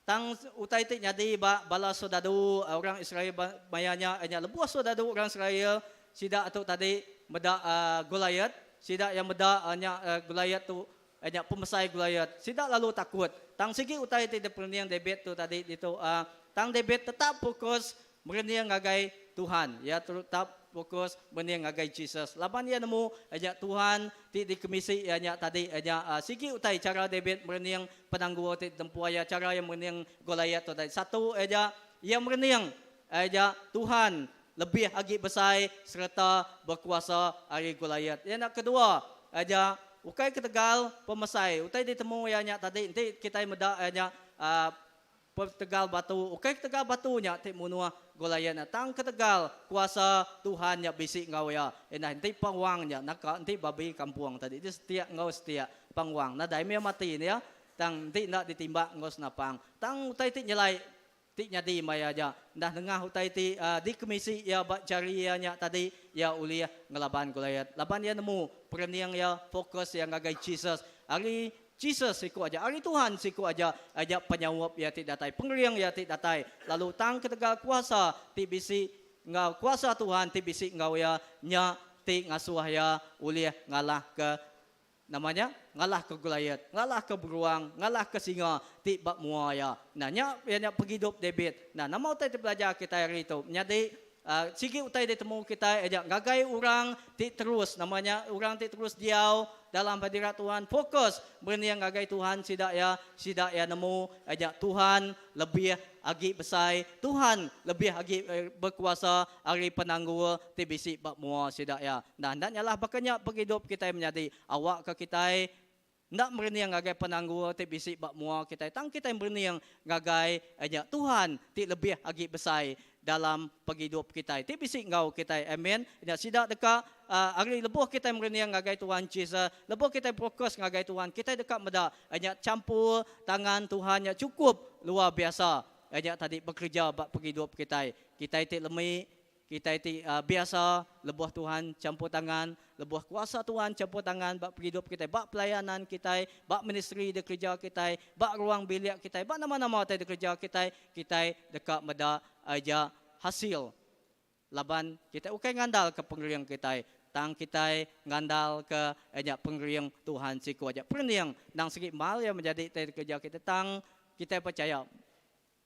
Tang utai ti nyadi ba bala soldadu orang Israel ba maya nya iya nya lebuh soldadu orang Israel sida tu tadi meda Goliat, sida iya meda nya Goliat tu iya nya pemesai Goliat, sida lalu takut. Tang sigi utai ti diperening David tu tadi ditu tang David tetap fokus. Merening ngagai Tuhan. Iya tetap fokus merening ngagai Jesus. Laban iya nemu iya nya Tuhan ti dikemisi iya nya tadi iya nya sigi utai chara David merening penanggul ti ditempuh iya chara iya merening Goliath tu tadi. Satu iya nya iya merening iya nya Tuhan lebih agi besai sereta bekuasa ari Goliath. Iya nya kedua iya nya ukai ketegal pemesai utai ditemu iya nya tadi enti kitai meda iya nya Ketegal batu, ukai ketegal batu nya ti munuh Goliat nya, tang ketegal kuasa Tuhan nya bisi enggau iya. Indah enti pangwang nya naka enti babi kampung tadi ti setia enggau setia pangwang nadai meh mati ne iya, tang enti enda ditimbak enggau senapang. Tang utai ti nyelai ti nyadi maya nya, indah nengah utai ti dikemisi iya ba jari iya nya tadi, iya ulih ngelaban Goliat laban iya nemu perening iya fokus iya ngagai Jesus. Ari Jesus siku aja, ari Tuhan siku aja, aja penyaup iya ti datai, pengering iya ti datai, lalu tang ketegal kuasa ti bisi enggau kuasa Tuhan ti bisi enggau iya, nya ti ngasuh iya ulih ngalahka nama nya? Ngalahka Goliat, ngalahka beruang, ngalahka singa ti ba mua iya. Nah, nya iya nya pengidup David. Nah, nama utai ti belajar kitai hari tu? Menyadi, Sigi utai ditemu kitai aja ngagai orang ti terus nama nya orang ti terus diau dalam hadirat Tuhan fokus merening ngagai Tuhan sida iya sida iya nemu aja Tuhan lebih agi besai Tuhan lebih agi bekuasa ari penanggul ti bisi ba mua sida iya. Nah enda nyalah baka nya pengidup kitai menyadi awakka kitai Enda merening ngagai penanggul ti bisi ba mua kitai, tang kitai merening ngagai nya Tuhan ti lebih agi besai dalam pengidup kitai, ti bisi enggau kitai. Amen. Nya sida deka ari lebuh kitai merening ngagai Tuhan Jesus, lebuh kitai fokus ngagai Tuhan, kitai deka meda nya champur tangan Tuhan nya chukup luar biasa nya tadi bekereja ba pengidup kitai. Kitai ti lemi Kitai ti biasa lebuh Tuhan champur tangan, lebuh kuasa Tuhan champur tangan ba pengidup kitai, ba pelayanan kitai, ba ministri dikereja kitai, ba ruang bilik kitai, ba nama-nama utai dikereja kitai, kitai deka meda aja hasil. Laban kitai ukai ngandalka pengering kitai, tang kitai ngandalka nya pengering Tuhan siku aja. Perening endang sigi mal iya menjadi utai dikereja kitai, tang kitai pechaya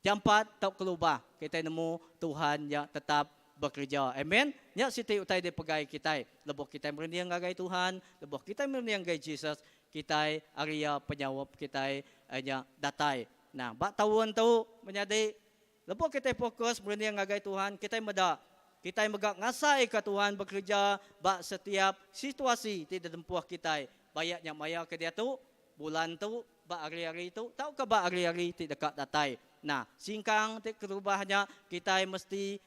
Jampat tauka lubah, kitai nemu Tuhan nya tetap bekereja. Amen. Nya siti utai dipegai kitai. Lebuh kitai merening ngagai Tuhan, lebuh kitai merening ngagai Jesus, kitai ari Iya penyaup kitai nya datai. Nah, ba taun tu menyadi, lebuh kitai fokus merening ngagai Tuhan, kitai meda kitai mega ngasaika Tuhan bekereja ba setiap situasi ti ditempuh kitai. Bayak nya maya ke diatu, bulan tu, ba hari-hari tu tauka ba hari-hari ti deka datai. Nah, singkang ti keterubah nya kitai mesti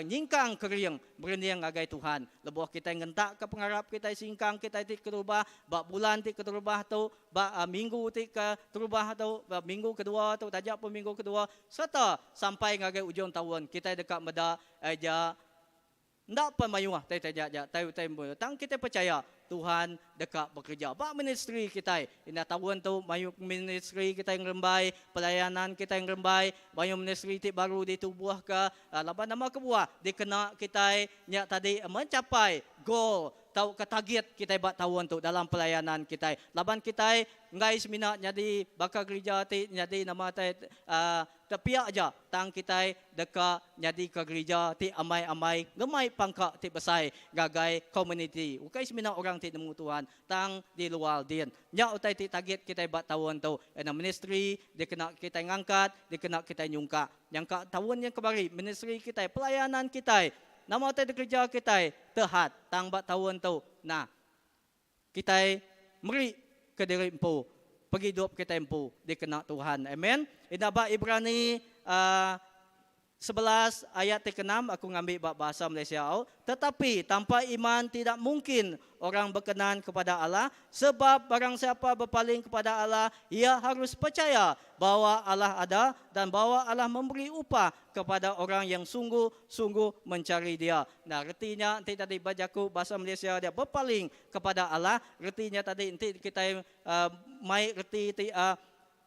nyingkang kering merening ngagai Tuhan. Lebuh kitai ngentakka pengarap kitai singkang kitai ti keterubah ba bulan ti keterubah tu, ba minggu ti keterubah tu, ba minggu kedua tu taja pun minggu kedua sereta sampai ngagai ujung taun kitai deka meda aja Enda pan mayuh tai taja ja tai utai empu tang kitai pechaya Tuhan deka bekereja ba ministri kitai. Indah taun tu mayuh ministri kitai ngerembai, pelayanan kitai ngerembai, mayuh ministri ti baru ditubuhka laban nama kebuah dikena kitai nya tadi mencapai goal tauka target kitai ba taun tu dalam pelayanan kitai. Laban kitai enggai semina nyadi baka gerija ti nyadi nama tai Tepia aja, tang kitai deka nyadika gerija ti amai-amai ngemai pangka ti besai ngagai komuniti, ukai semina orang ti nemu Tuhan, tang di luar din. Nya utai ti tagit kitai ba taun tu, ena ministri dikena kitai ngangkat, dikena kitai nyungkak. Nyangka taun nya kemari, ministri kitai, pelayanan kitai, nama utai dikereja kitai terhad, tang ba taun tu, nah, Kitai meri ke diri empu pengidup kitai empu dikena Tuhan. Amen. Enda ba Ibrani uh, 11 ayat ti keenam aku ngambi ba bahasa Malaysia au. Tetapi tanpa iman tidak mungkin orang berkenan kepada Allah sebab barang siapa berpaling kepada Allah ia harus percaya bahwa Allah ada dan bahwa Allah memberi upah kepada orang yang sungguh-sungguh mencari Dia. Nah, reti nya enti tadi ba jaku bahasa Malaysia dia bepaling kepada Allah, reti nya tadi enti kitai uh, mai reti ti uh,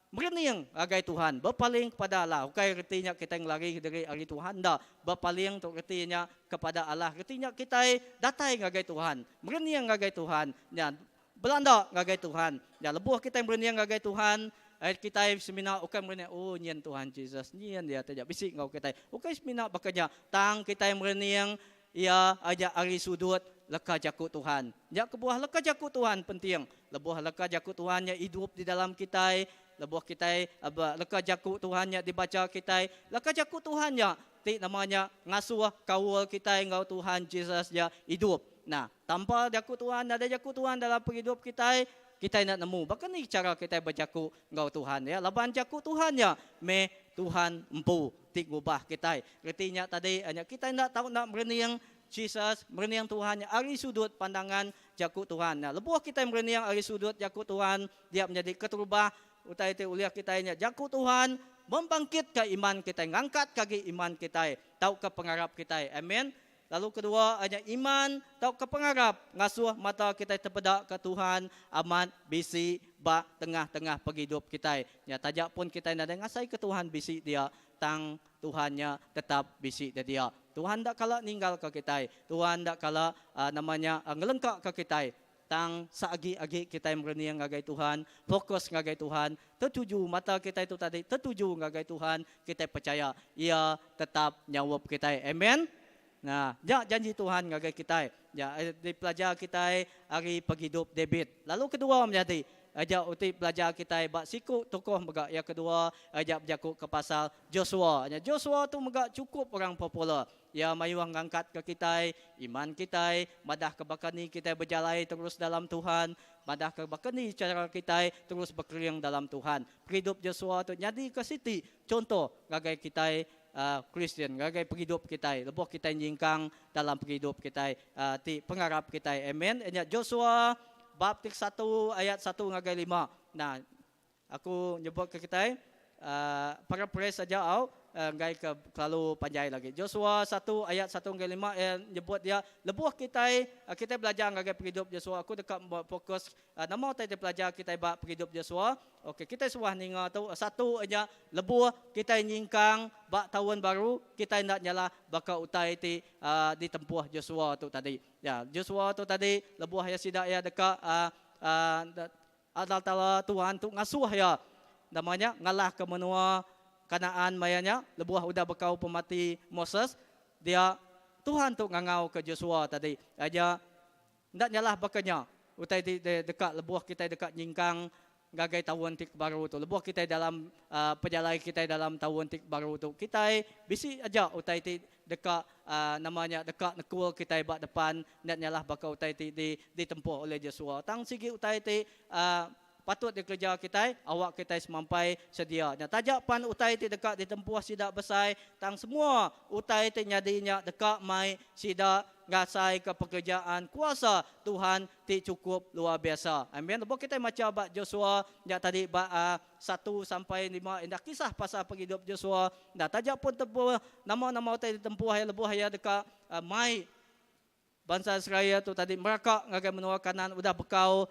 merening ngagai Tuhan, bepaling kepada Allah. Ukai reti nya kitai ngelari diri ari Tuhan, enda. Bepaling tu reti nya kepada Allah. Reti nya kitai datai ngagai Tuhan, merening ngagai Tuhan. Nya belanda ngagai Tuhan. Nya lebuh kitai merening ngagai Tuhan, Kitai semina ukai merening, oh nyin Tuhan Jesus, nyin iya taja bisi enggau kitai. Ukai semina baka nya, tang kitai merening iya aja ari sudut leka jaku Tuhan. Nya kebuah leka jaku Tuhan penting. Lebuh leka jaku Tuhan nya idup di dalam kitai, lebuh kitai leka jaku Tuhan nya dibacha kitai, leka jaku Tuhan nya ti nama nya ngasuh kaul kitai enggau Tuhan Jesus nya idup. Nah, tanpa jaku Tuhan, nadai jaku Tuhan dalam pengidup kitai, kitai enda nemu baka ni chara kitai bejaku enggau Tuhan ya laban jaku Tuhan nya meh Tuhan empu ti ngubah kitai. Reti nya tadi nya kitai enda tau enda merening Jesus, merening Tuhan nya ari sudut pandangan jaku Tuhan. Nah, lebuh kitai merening ari sudut jaku Tuhan, dia menyadi keterubah Utai ti ulih kitai nya jaku Tuhan membangkitka iman kitai, ngangkatka agi iman kitai tauka pengarap kitai. Amen. Lalu kedua nya iman tauka pengarap ngasuh mata kitai tepedaka Tuhan amat bisi ba tengah-tengah pengidup kitai. Nya taja pun kitai nadai ngasaika Tuhan bisi dia tang Tuhan nya tetap bisi da dia. Tuhan enda kala ninggalka kitai. Tuhan enda kala nama nya ngelengkaka kitai. Tang seagi-agi kitai merening ngagai Tuhan, fokus ngagai Tuhan, tertuju mata kitai tu tadi tertuju ngagai Tuhan, kitai pechaya Iya tetap nyaup kitai. Amen. Nah, nya janji Tuhan ngagai kitai. Nya dipelajar kitai ari pengidup David. Lalu kedua menyadi, aja uti pelajar kitai ba siku tokoh mega iya kedua aja bejaku ke pasal Joshua. Nya Joshua tu mega chukup orang popular. Iya mayuh ngangkatka kitai, iman kitai, madahka baka ni kitai bejalai terus dalam Tuhan, madahka baka ni chara kitai terus bekering dalam Tuhan. Pengidup Joshua tu nyadika siti chunto ngagai kitai Kristian, ngagai pengidup kitai lebuh kitai nyingkang dalam pengidup kitai ti pengarap kitai. Amen. Nya Joshua bab ti kesatu ayat satu ngagai lima. Nah, Aku nyebut ke kitai paraphrase aja au enggai ke kelalu panjai lagi. Joshua satu ayat satu enggai lima iya nyebut dia lebuh kitai kitai belajar ngagai pengidup Joshua aku deka fokus nama utai ti pelajar kitai ba pengidup Joshua. Okey kitai suah ninga tu satu nya lebuh kitai nyingkang ba taun baru kitai enda nyalah baka utai ti ditempuh Joshua tu tadi. Ya Joshua tu tadi lebuh iya sida iya deka Allah Taala Tuhan tu ngasuh iya nama nya ngalahka menua Kanaan maya nya lebuh udah bekau pemati Moses dia Tuhan tu ngangauka Joshua tadi aja enda nyalah baka nya utai ti deka lebuh kitai deka nyingkang ngagai taun ti baru tu lebuh kitai dalam pejalai kitai dalam taun ti baru tu kitai bisi aja utai ti Deka nama nya deka nekul kitai ba depan enda nyalah baka utai ti di ditempuh oleh Joshua. Tang sigi utai ti patut dikereja kitai awak kitai semampai sedia nya. Taja pan utai ti deka ditempuh sida besai tang semua utai ti nyadi nya deka mai sida ngasaika pekerjaan kuasa Tuhan ti chukup luar biasa. Amen. Lebuh kitai macha ba Joshua nya tadi ba satu sampai lima indah kisah pasal pengidup Joshua enda taja pun tempuh nama-nama utai ditempuh iya lebuh iya deka mai bansa Israel tu tadi meraka ngagai menua Kanaan udah bekau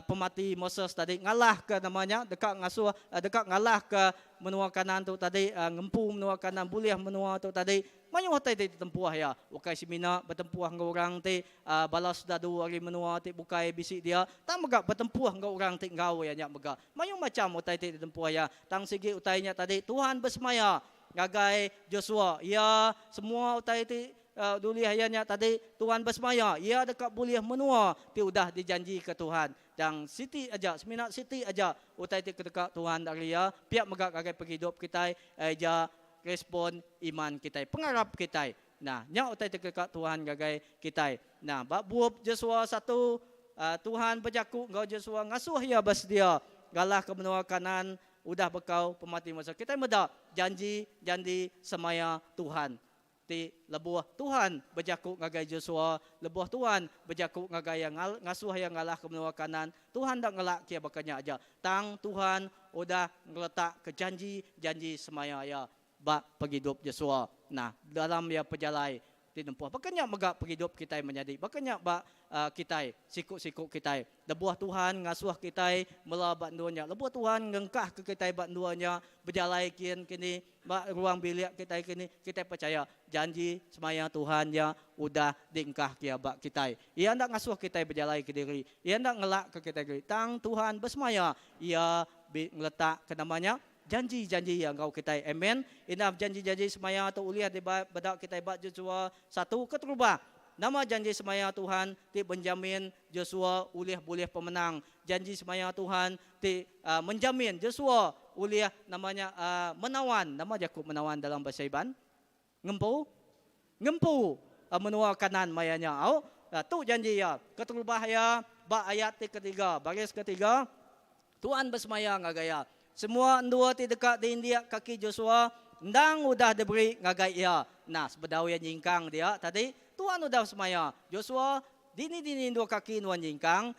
pemati Moses tadi ngalahka nama nya deka ngasuh deka ngalahka menua Kanaan tu tadi ngempu menua Kanaan bulih menua tu tadi Mayuh utai ti ditempuh iya, ukai semina betempuh enggau orang ti bala sedadu ari menua ti bukai bisi dia, tang mega betempuh enggau orang ti enggau iya nya mega. Mayuh macham utai ti ditempuh iya, tang sigi utai nya tadi Tuhan besemaya ngagai Joshua, iya semua utai ti dulih iya nya tadi Tuhan besemaya iya deka bulih menua ti udah dijanjika Tuhan. Tang siti aja, semina siti aja utai ti kedeka Tuhan ari iya, pia mega ngagai pengidup kitai iya Respon iman kitai, pengarap kitai. Nah, nya utai ti kedeka Tuhan ngagai kitai. Nah, ba bup Joshua satu, Tuhan bejaku enggau Joshua ngasuh iya besedia ngalahka menua Kanaan udah bekau pemati Moses. Kitai meda janji janji semaya Tuhan ti lebuh Tuhan bejaku ngagai Joshua, lebuh Tuhan bejaku ngagai iya ngasuh iya ngalahka menua Kanaan, Tuhan enda ngelak kia baka nya aja. Tang Tuhan udah ngeletakka janji-janji semaya Iya ba pengidup Joshua. Nah, dalam iya pejalai ti nempuh. Baka nya mega pengidup kitai menyadi. Baka nya ba kitai, siku-siku kitai. Lebuh Tuhan ngasuh kitai mela ba endur nya, lebuh Tuhan ngengkahka kitai ba endur nya, bejalai kin kini, ba ruang bilik kitai kini, kitai pechaya janji semaya Tuhan nya udah diengkahka Iya ba kitai. Iya enda ngasuh kitai bejalai kediri. Iya enda ngelakka kitai kediri. Tang Tuhan besemaya Iya ngeletak ke nama nya janji-janji iya enggau kitai. Amen. Indah janji-janji semaya tu ulih dibeda kitai ba Joshua satu keterubah. Nama janji semaya Tuhan ti benjamin Joshua ulih bulih pemenang? Janji semaya Tuhan ti menjamin Joshua ulih nama nya menawan, nama jaku menawan dalam bahasa Iban? Ngempu? Ngempu menua Kanan maya nya. Au, tu janji iya. Keterubah iya ba ayat ti ketiga, baris ketiga, Tuhan besemaya ngagai iya, Semua endur ti deka diindik kaki Josua endang udah diberi ngagai iya. Nah, sebedau iya nyingkang dia tadi, Tuhan udah besemaya, Josua, dini-dini endur kaki nuan nyingkang,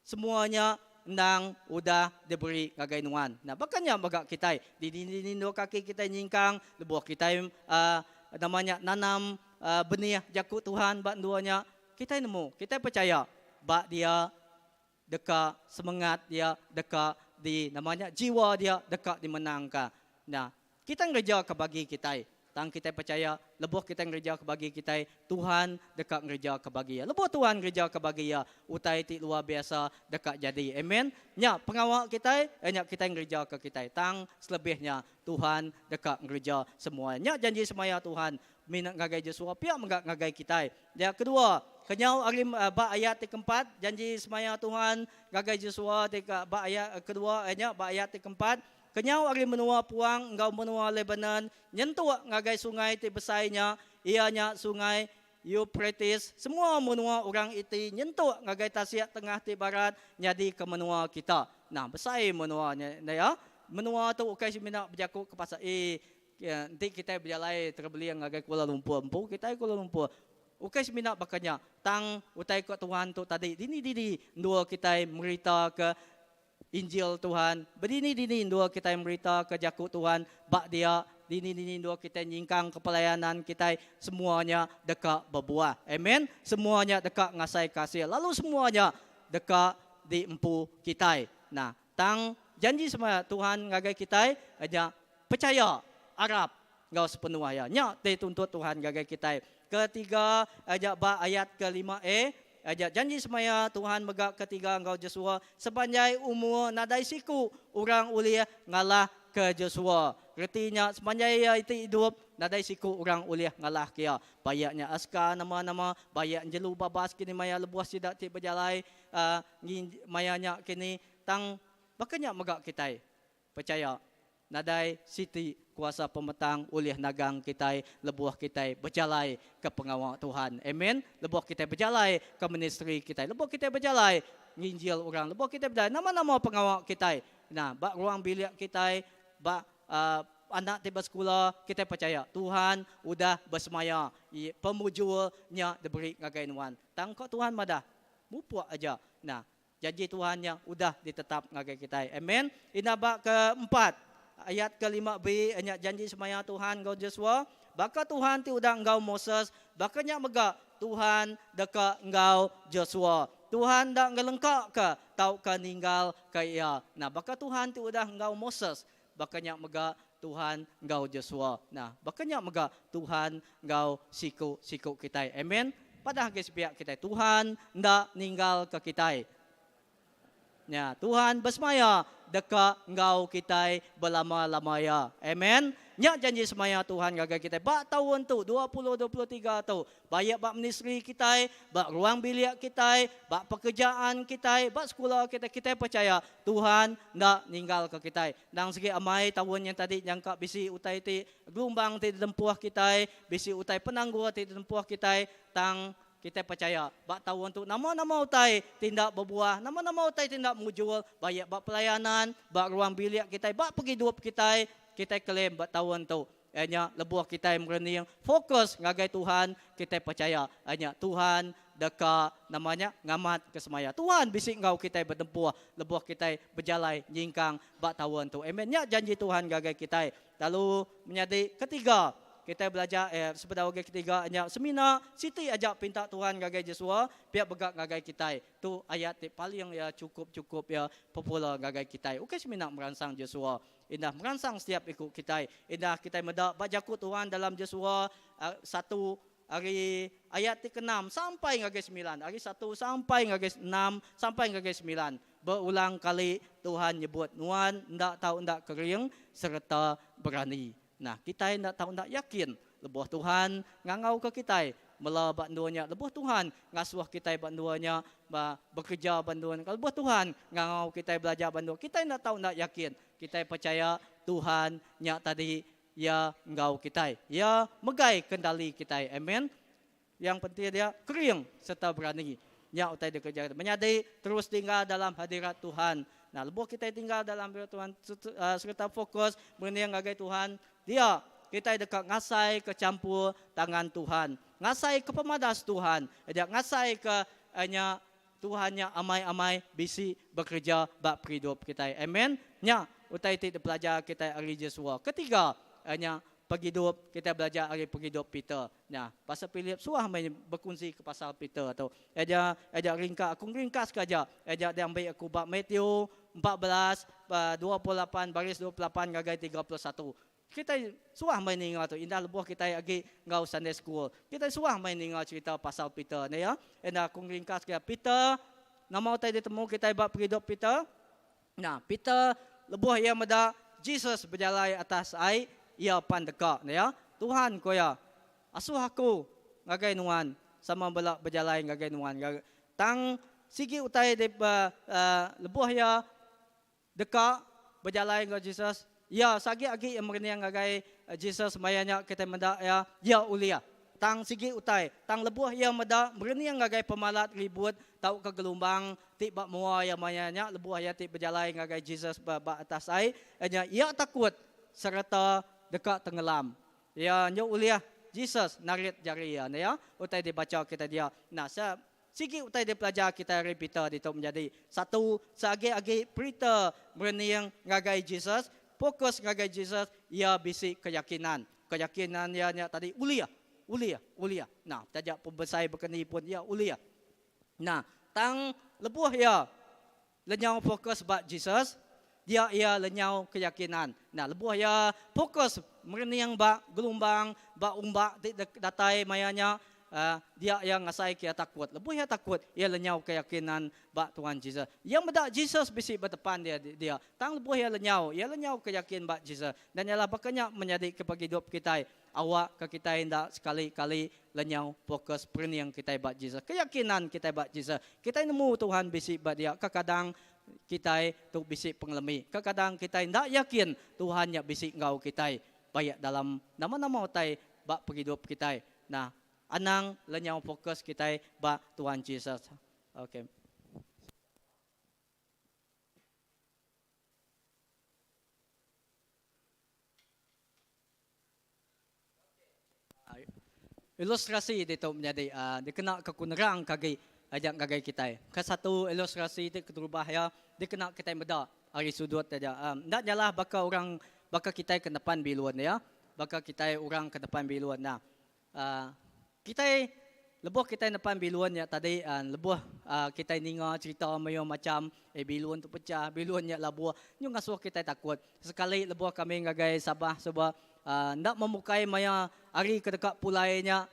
semua nya endang udah diberi ngagai nuan. Nah, baka nya mega kitai, dini-dini endur kaki kitai nyingkang, lebuh kitai uhh nama nya nanam uhh benih jaku Tuhan ba endur nya, kitai nemu, kitai pechaya ba dia deka semengat dia deka di nama nya jiwa dia deka dimenangka. Nah, kita ngereja ke bagi kitai. Tang kitai pechaya lebuh kitai ngereja ke bagi kitai, Tuhan deka ngereja ke bagi iya. Lebuh Tuhan ngereja ke bagi iya, utai ti luar biasa deka jadi. Amen. Nya pengawa kitai, iya nya kitai ngereja ke kitai. Tang selebih nya Tuhan deka ngereja semua. Nya janji semaya Tuhan mina ngagai Joshua pia mega ngagai kitai. Dia kedua, kenyau ari ba ayat ti keempat, janji semaya Tuhan ngagai Joshua ti ba ayat kedua iya nya ba ayat ti keempat, Kenyau ari menua puang enggau menua Lebanon nyentuk ngagai sungai ti besai nya, iya nya Sungai Eupratis, semua menua orang Iti nyentuk ngagai Tasik Tengah ti barat nyadika menua kita. Nah, besai menua nya ya. Menua tu ukai semina bejaku ke pasal eh enti kitai bejalai travelling ngagai Kuala Lumpur empu kitai Kuala Lumpur. Ukai semina baka nya, tang utai ko Tuhan tu tadi dini-dini endur kitai meritaka Injil Tuhan. Bedini-dini endur kitai meritaka jaku Tuhan ba dia, dini-dini endur kitai nyingkangka pelayanan kitai, semua nya deka bebuah. Amen. Semua nya deka ngasaika asil lalu semua nya deka diempu kitai. Nah, tang janji semaya Tuhan ngagai kitai nya pechaya, arap enggau sepenuh iya. Nya ti tuntut Tuhan ngagai kitai. Ketiga, aja ba ayat kelima A, aja janji semaya Tuhan mega ketiga enggau Joshua, sepanjai umur nadai siku orang ulih ngalahka Joshua. Reti nya sepanjai iya iti idup, nadai siku orang ulih ngalahka iya. Bayak nya askar nama-nama, bayak jelu babas kini maya lebuh sida ti bejalai ngi maya nya kini. Tang baka nya mega kitai pechaya Nadai siti kuasa pemetang ulih nagang kitai lebuh kitai bejalai ke pengawa Tuhan. Amen. Lebuh kitai bejalai ke ministri kitai, lebuh kitai bejalai nginjil orang, lebuh kitai bejalai nama-nama pengawa kitai. Nah, ba ruang bilik kitai, ba uhh anak ti besekula, kitai pechaya Tuhan udah besemaya pemujur nya diberi ngagai nuan. Tang ko Tuhan madah, mupuk aja. Nah, Janji Tuhan nya udah ditetap ngagai kitai. Amen. Indah ba keempat, ayat ke-5b nya janji semaya Tuhan enggau Joshua, Baka Tuhan ti udah enggau Moses, baka nya mega Tuhan deka enggau Joshua. Tuhan enda ngelengkaka tauka ninggalka iya. Nah, baka Tuhan ti udah enggau Moses, baka nya mega Tuhan enggau Joshua. Nah, baka nya mega Tuhan enggau siku-siku kitai. Amen. Padah agi sepiak kitai, Tuhan enda ninggalka kitai. Nya, Tuhan besemaya deka enggau kitai belama-lama iya. Amen. Nya janji semaya Tuhan ngagai kitai ba taun tu, 2023 tu. Baik ba ministri kitai, ba ruang bilik kitai, ba pekerjaan kitai, ba sekula kitai, kitai pechaya Tuhan enda ninggalka kitai. Endang sigi amai taun nya tadi nyangka bisi utai ti gelumbang ti ditempuh kitai, bisi utai penanggul ti ditempuh kitai, tang kitai pechaya ba taun tu nama-nama utai ti enda bebuah, nama-nama utai ti enda mujur, baik ba pelayanan, ba ruang bilik kitai, ba pengidup kitai, kitai claim ba taun tu. Iya nya lebuh kitai merening fokus ngagai Tuhan, kitai pechaya iya nya Tuhan deka nama nya ngamatka semaya. Tuhan bisi enggau kitai betempuh lebuh kitai bejalai nyingkang ba taun tu. Amen. Nya janji Tuhan ngagai kitai. Lalu menyadi ketiga, kitai belajar eh sebedau agi ketiga nya semina siti aja pinta Tuhan ngagai Jesua pia mega ngagai kitai. Tu ayat ti paling iya chukup-chukup iya popular ngagai kitai. Ukai semina meransang Jesua Indah meransang setiap iku kitai. Indah kitai meda ba jaku Tuhan dalam Josua satu ari ayat ti keenam sampai ngagai semilan. Ari satu sampai ngagai enam sampai ngagai semilan. Berulang kali Tuhan nyebut nuan enda tau enda kering sereta berani. Nah, kitai enda tau enda yakin lebuh Tuhan ngangauka kitai mela ba endur nya, lebuh Tuhan ngasuh kitai ba endur nya ba bekereja ba endur nya, lebuh Tuhan ngangau kitai belajar ba endur, kitai enda tau enda yakin. Kitai pechaya Tuhan nya tadi Iya enggau kitai. Iya megai kendali kitai. Amen. Yang penting dia kering sereta berani. Nya utai dikereja kita. Menyadi terus tinggal dalam hadirat Tuhan. Nah, lebuh kitai tinggal dalam hadirat Tuhan sereta fokus merening ngagai Tuhan, dia kitai deka ngasaika champur tangan Tuhan, ngasaika pemadas Tuhan, dia ngasaika nya Tuhan nya amai-amai bisi bekereja ba pengidup kitai. Amen. Nya utai ti dipelajar kitai ari Jesua. Ketiga, nya pengidup kitai belajar ari pengidup Peter. Nya, Pastor Philip suah meh bekunsi ke pasal Peter tu. Aja aja ringka aku ngeringkas ke aja. Aja diambi aku ba Matthew 14 28 baris 28 ngagai 31. Kitai suah meh ninga tu indah lebuh kitai agi enggau Sunday school. Kitai suah meh ninga cerita pasal Peter ne ya. Enda aku ngeringkas ke Peter nama utai ditemu kitai ba pengidup Peter? Nah, Peter lebuh iya meda Jesus bejalai atas ai, iya pan deka ne iya. Tuhan, ku iya, asuh aku ngagai nuan sama bela bejalai ngagai nuan. Tang sigi utai di lebuh iya deka bejalai enggau Jesus, iya sagi agi iya merening ngagai Jesus maya nya kitai meda iya, iya ulih. Tang sigi utai, tang lebuh iya meda merening ngagai pemalat ribut tauka gelumbang ti ba mua iya maya nya lebuh iya ti bejalai ngagai Jesus ba ba atas ai, nya iya takut sereta deka tengelam. Iya nyu ulih Jesus narit jari iya. Nya utai dibacha kitai dia. Nah, se sigi utai dipelajar kitai ari Peter ditu menjadi satu seagi-agi Peter merening ngagai Jesus, fokus ngagai Jesus, iya bisi keyakinan. Keyakinan iya nya tadi ulih, ulih, ulih. Nah, taja pembesai bekeni pun iya ulih. Nah, tang lebuh iya lenyau fokus ba Jesus, dia iya lenyau keyakinan. Nah, lebuh iya fokus merening ba gelumbang, ba umbak ti datai maya nya, dia iya ngasaika iya takut. Lebuh iya takut, iya lenyau keyakinan ba Tuhan Jesus. Iya meda Jesus bisi ba depan dia dia. Tang lebuh iya lenyau, iya lenyau keyakin ba Jesus. Dan nyalah baka nya menyadika pengidup kitai. Awakka kitai enda sekali-kali lenyau fokus perening kitai ba Jesus. Keyakinan kitai ba Jesus. Kitai nemu Tuhan bisi ba dia. Kekadang kitai tu bisi pengelemi. Kekadang kitai enda yakin Tuhan nya bisi enggau kitai baik dalam nama-nama utai ba pengidup kitai. Nah, anang lenyau fokus kitai ba Tuhan Jesus. Ok. Ilustrasi ditu menyadi dikena ke ku nerang ke agi aja ngagai kitai. Ke satu ilustrasi ti keterubah iya dikena kitai meda ari sudut aja. Enda nyalah baka orang baka kitai ke nepan bilun iya. Baka kitai orang ke nepan bilun nya. Kitai lebuh kitai nepan bilun nya tadi lebuh kitai ninga cherita mayuh macham eh bilun tu pecah, bilun nya labuh nyu ngasuh kitai takut. Sekali lebuh kami ngagai Sabah suba enda memukai maya hari ke deka pulai nya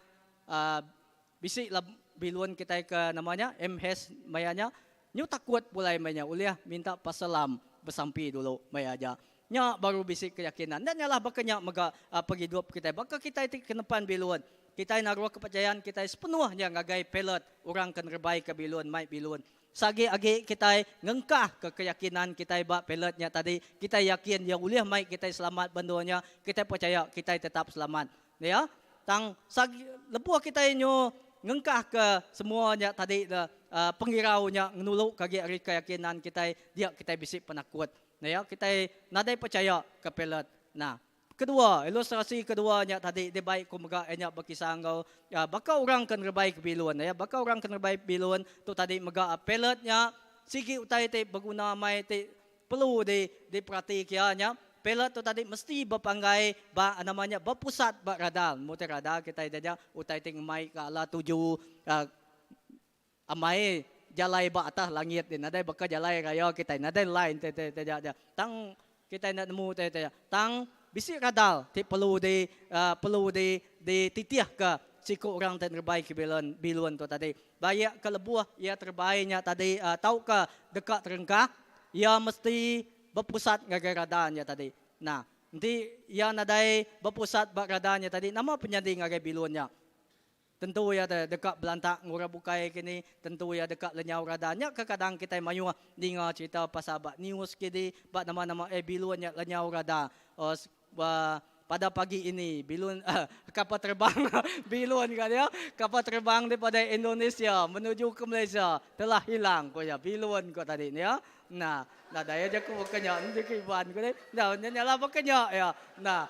bisi bilun kitai ke nama nya MH maya nya nyu takut pulai maya nya ulih minta Pastor Lam besampi dulu maya aja. Nya baru bisi keyakinan. Enda nyalah baka nya mega pengidup kitai. Baka kitai ti ke nepan bilun, kitai naruh kepercayaan kitai sepenuhnya ngagai pilot, orang ke nerebaika bilun, mai bilun. Seagi-agi kitai ngengkahka keyakinan kitai ba pilot nya tadi, kitai yakin iya ulih mai kitai selamat ba endur nya, kitai pechaya kitai tetap selamat. Iya. Tang sagi lebuh kitai nyu ngengkahka semua nya tadi pengirau nya ngenuluka agi ari keyakinan kitai, dia kitai bisi penakut. Nya kitai nadai pechaya ke pilot. Nah, kedua, ilustrasi kedua nya tadi dibai ku mega iya nya bekisah enggau baka orang ke nerebai ke bilun. Ya, baka orang ke nerebai bilun tu tadi mega pilot nya sigi utai ti beguna amai ti perlu di diperati kia nya. Pilot tu tadi mesti bepanggai ba nama nya bepusat ba radar. Mung ti radar kitai nya utai ti ngemai ke ala tuju Amai jalai ba atas langit ti nadai baka jalai raya kitai nadai line ti ti ti ja tang kitai enda nemu ti ti tang bisi radar ti perlu di perlu di dititihka. siku orang ti nerebai ke bilun bilun tu tadi. Baik ke lebuh iya terebai nya tadi tauka deka terengkah, iya mesti bepusat ngagai radar nya tadi. Nah, enti iya nadai bepusat ba radar nya tadi, nama penyadi ngagai bilun nya? Tentu iya deka belantak enggau orang bukai kini, tentu iya deka lenyau rada. Nya kekadang kitai mayuh ninga cherita pasal ba news kini, ba nama-nama eh bilun nya lenyau rada. Ba pada pagi ini bilun kapal terbang bilun ka dia, kapal terbang daripada Indonesia menuju ke Malaysia telah hilang ku iya, bilun ku tadi nya. Nah, nadai aja ku baka nya, enti ke Iban ku deh. Nya nya lah baka nya iya. Nah.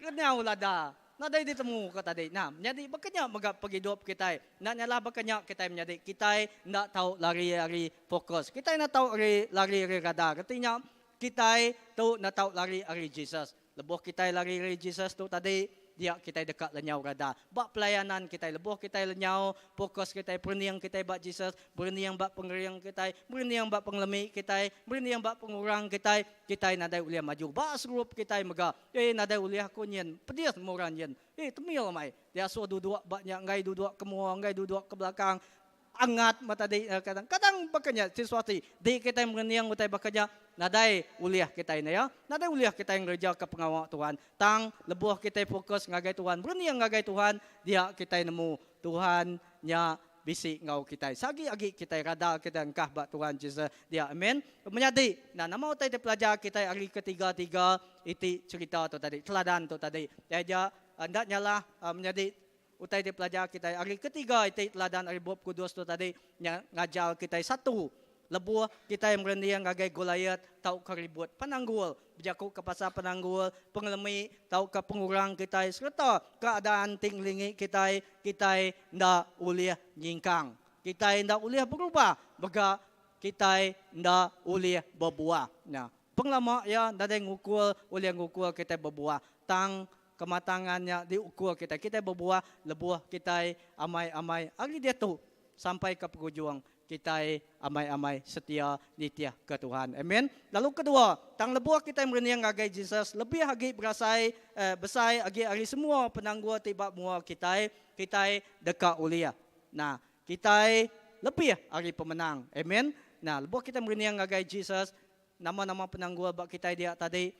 Lenyau lada nadai ditemu ka tadi. Nah, menyadi baka nya mega pengidup kitai. Enda nyalah baka nya kitai menyadi. Kitai enda tau lari ari fokus. Kitai enda tau ari lari ari radar. Reti nya kitai tu enda tau lari ari Jesus. Lebuh kitai lari ari Jesus tu tadi, dia kitai deka lenyau radar. Ba pelayanan kitai lebuh kitai lenyau fokus kitai, perening kitai ba Jesus, berening ba pengering kitai, berening ba pengelemi kitai, berening ba pengurang kitai, kitai nadai ulih maju. Ba serup kitai mega Eh nadai ulih aku nyin, pedis nemu orang nyin. Eh temil amai. Diasuh duduk ba nya enggai duduk ke mua enggai duduk ke belakang. Angat meh tadi kadang kadang baka nya situasi di kitai merening utai baka nya nadai ulih kitai ne ya. Nadai ulih kitai ngereja ke pengawa Tuhan. Tang lebuh kitai fokus ngagai Tuhan, merening ngagai Tuhan dia kitai nemu Tuhan nya bisi enggau kitai. Seagi agi kitai rada kitai engkah ba Tuhan Jesus dia. Amen. Menyadi, nah nama utai ti pelajar kitai ari ketiga-tiga iti cherita tu tadi, teladan tu tadi. Iya aja enda nyalah menyadi utai ti pelajar kitai ari ketiga iti teladan ari Bup Kudus tu tadi nya ngajar kitai satu, Lebuh kitai merening ngagai Goliat tauka ribut penanggul, bejakuka pasal penanggul, pengelemi tauka pengurang kitai sereta keadaan ti ngelingi kitai, kitai enda ulih nyingkang. Kitai enda ulih berubah mega kitai enda ulih bebuah. Nya. Pengelama iya nadai ngukur ulih ngukur kitai bebuah. Tang kematangan nya diukur kitai. Kitai bebuah lebuh kitai amai-amai ari diatu sampai ke pengujung Kitai amai-amai setia nitihka Tuhan. Amen. Lalu kedua, tang lebuh kitai merening ngagai Jesus lebih agi berasai besai agi ari semua penanggul ti ba mua kitai, kitai deka ulih. Nah, kitai lebih ari pemenang. Amen. Nah, lebuh kitai merening ngagai Jesus, nama-nama penanggul ba kitai dia tadi,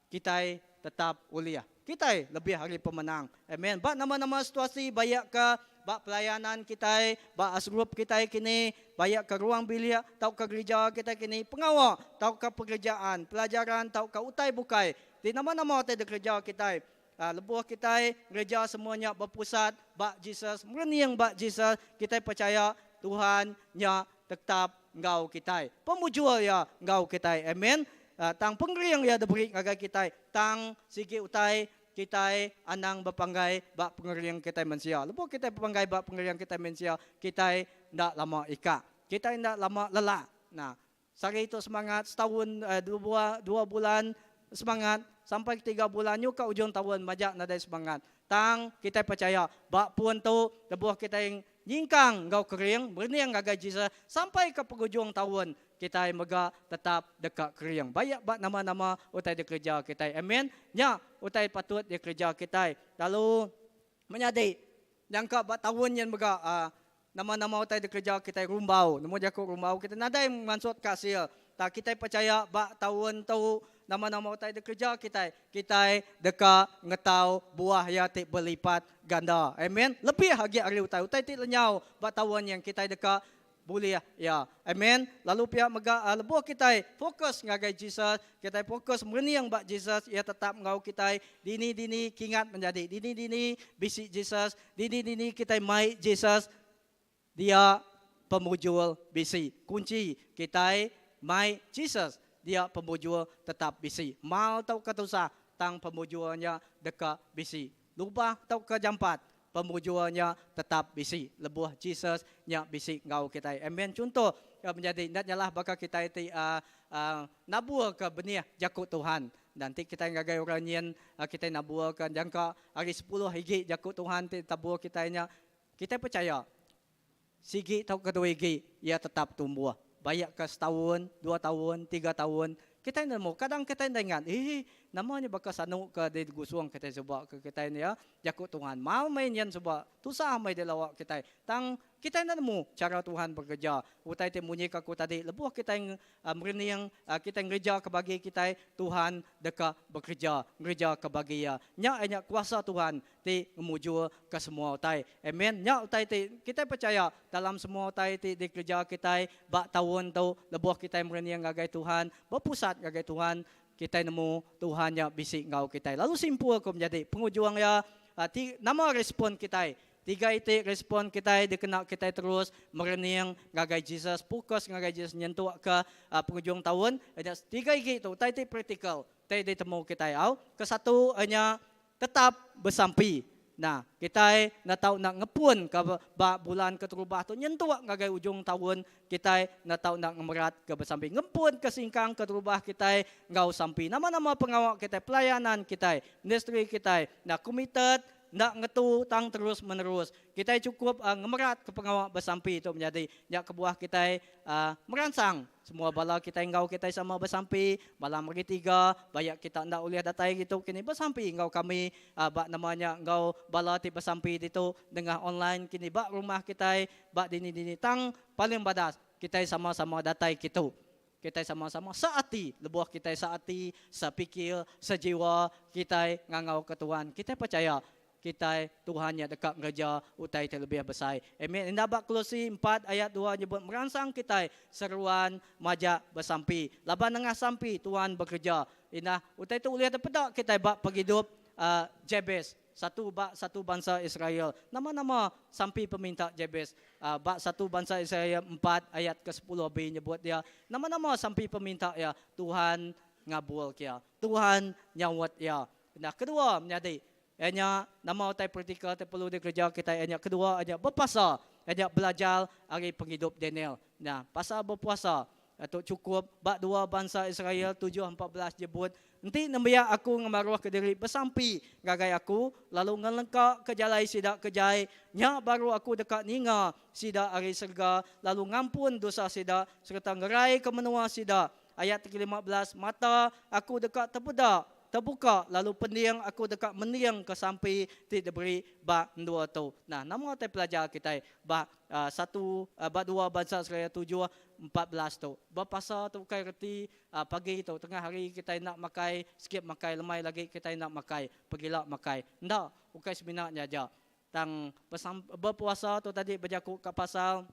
Kitai tetap ulih. Kitai lebih ari pemenang. Amen. Ba nama-nama situasi baik ke ba pelayanan kitai, ba asgrup kitai kini, baik ke ruang bilik tauka gerija kitai kini, pengawa tauka pekerjaan, pelajaran tauka utai bukai ti nama-nama ti dikereja kitai. Lebuh kitai ngereja semua nya bepusat ba Jesus, merening ba Jesus, kitai pechaya Tuhan nya tetap enggau kitai. Pemujur iya enggau kitai. Amen. Tang pengering iya diberi ngagai kitai. Tang sigi utai kitai anang bepanggai ba pengering kitai mensia. Lebuh kitai bepanggai ba pengering kitai mensia, kitai enda lama ikak. Kitai enda lama lelak. Nah, sehari tu semangat, setaun dua dua bulan semangat, sampai tiga bulan nyuka ujung taun majak nadai semangat. Tang kitai pechaya ba pun tu lebuh kitai Nyingkang enggau kering merening ngagai Jesus sampai ke pengujung taun, kitai mega tetap deka kering. Baik ba nama-nama utai dikereja kitai. Amen. Nya utai patut dikereja kitai. Lalu menyadi, nyangka ba taun nyin mega uhh nama-nama utai dikereja kitai rumbau. Nemu jaku rumbau kitai nadai mansutka asil. Tang kitai pechaya ba taun tu nama-nama utai dikereja kitai, kitai deka ngetau buah iya ti belipat ganda. Amen. Lebih agi ari utai utai ti lenyau ba taun nyin kitai deka bulih iya. Amen. Lalu pia mega lebuh kitai fokus ngagai Jesus, kitai fokus merening ba Jesus, iya tetap enggau kitai dini-dini kingat menyadi. Dini-dini bisi Jesus, dini-dini kitai mai Jesus. Dia pemujur bisi. Kunchi kitai mai Jesus dia pemujur tetap bisi. Mal tauka tusah tang pemujur nya deka bisi. Lubah tauka jampat pemujur nya tetap bisi lebuh Jesus nya bisi enggau kitai. Amen. Chunto menyadi enda nyalah baka kitai ti naburka benih jaku Tuhan. Dan ti kitai ngagai orang nyin kitai naburka jangka ari sepuluh igi jaku Tuhan ti ditabur kitai nya Kitai pechaya, sigi tauka dua igi iya tetap tumbuh. Baik ke setaun, dua taun, tiga taun, Kitai enda nemu. Kadang kitai enda ingat, Ih, nama nya baka sanu ke digusung kitai suba ke kitai nya ya? Jaku Tuhan. Mau meh nyin suba. Tusah meh dilawa kitai. Tang kitai enda nemu chara Tuhan bekereja. Utai ti munyi ke aku tadi, lebuh kitai merening, kitai ngereja ke bagi kitai, Tuhan deka bekereja ngereja ke bagi Iya. Nya iya nya kuasa Tuhan ti ngemujur ke semua utai. Amen. Nya utai ti kitai pechaya dalam semua utai ti dikereja kitai ba taun tu lebuh kitai merening ngagai Tuhan, bepusat ngagai Tuhan, kitai nemu Tuhan nya bisi enggau kitai. Lalu simpul ku menyadi pengujung iya ti nama respon kitai? Tiga iti respon kitai dikena kitai terus merening ngagai Jesus, fokus ngagai Jesus nyentukka pengujung taun. Nya tiga igi tu utai ti praktikal ti ditemu kitai au. Kesatu nya Tetap besampi. Nah, kitai enda tau enda ngepun ka ba bulan keterubah tu nyentuk ngagai ujung taun kitai enda tau enda ngemerat ke besampi. Ngepun ke singkang keterubah kitai enggau sampi. Nama-nama pengawa kitai, pelayanan kitai, ministri kitai enda committed, enda ngetu tang terus menerus. Kitai chukup ngemerat ke pengawa besampi tu menyadi nya kebuah kitai meransang semua bala kitai enggau kitai sama besampi malam hari tiga bayak kita enda ulih datai ditu kini besampi enggau kami ba nama nya enggau bala ti besampi ditu nengah online kini ba rumah kitai ba dini-dini tang paling badas kitai sama-sama datai kitu. Kitai sama-sama seati lebuh kitai seati, sepikir, sejiwa kitai ngangauka Tuhan. Kitai pechaya kitai Tuhan nya deka ngereja utai ti lebih besai. Amen. Enda ba Kolosi empat ayat dua nyebut meransang kitai seruan majak besampi. Laban nengah sampi Tuhan bekereja. Indah utai tu ulih dipeda kitai ba pengidup Jabes. Satu ba satu bansa Israel. Nama-nama sampi peminta Jabes ba satu bansa Israel empat ayat ke sepuluh B nyebut dia. Nama-nama sampi peminta iya, Tuhan ngabul ke iya. Tuhan nyaut iya. Nah kedua menyadi iya nya nama utai praktikal ti perlu dikereja kitai iya nya kedua iya nya bepasa iya nya belajar ari pengidup Daniel. Nah pasal bepuasa Tu chukup ba dua bansa Israel 7:14 nyebut, Enti nembiak aku ngemaruhka diri besampi ngagai aku, lalu ngelengkaka jalai sida ke jai, nya baru aku deka ninga sida ari serega, lalu ngampun dosa sida sereta ngeraika menua sida. Ayat ti ke-15, Mata aku deka tepeda, tebuka, lalu pending aku deka mendingka sampi ti diberi ba endur tu. Nah, nama utai pelajar kitai ba satu ba dua bansa Israel 7:14 tu? Bepasa tu ukai reti pagi tu tengah hari kitai enda makai, skip makai lemai lagi kitai enda makai, pegila makai. Enda, ukai semina nya aja. Tang bepuasa tu tadi bejaku ka pasal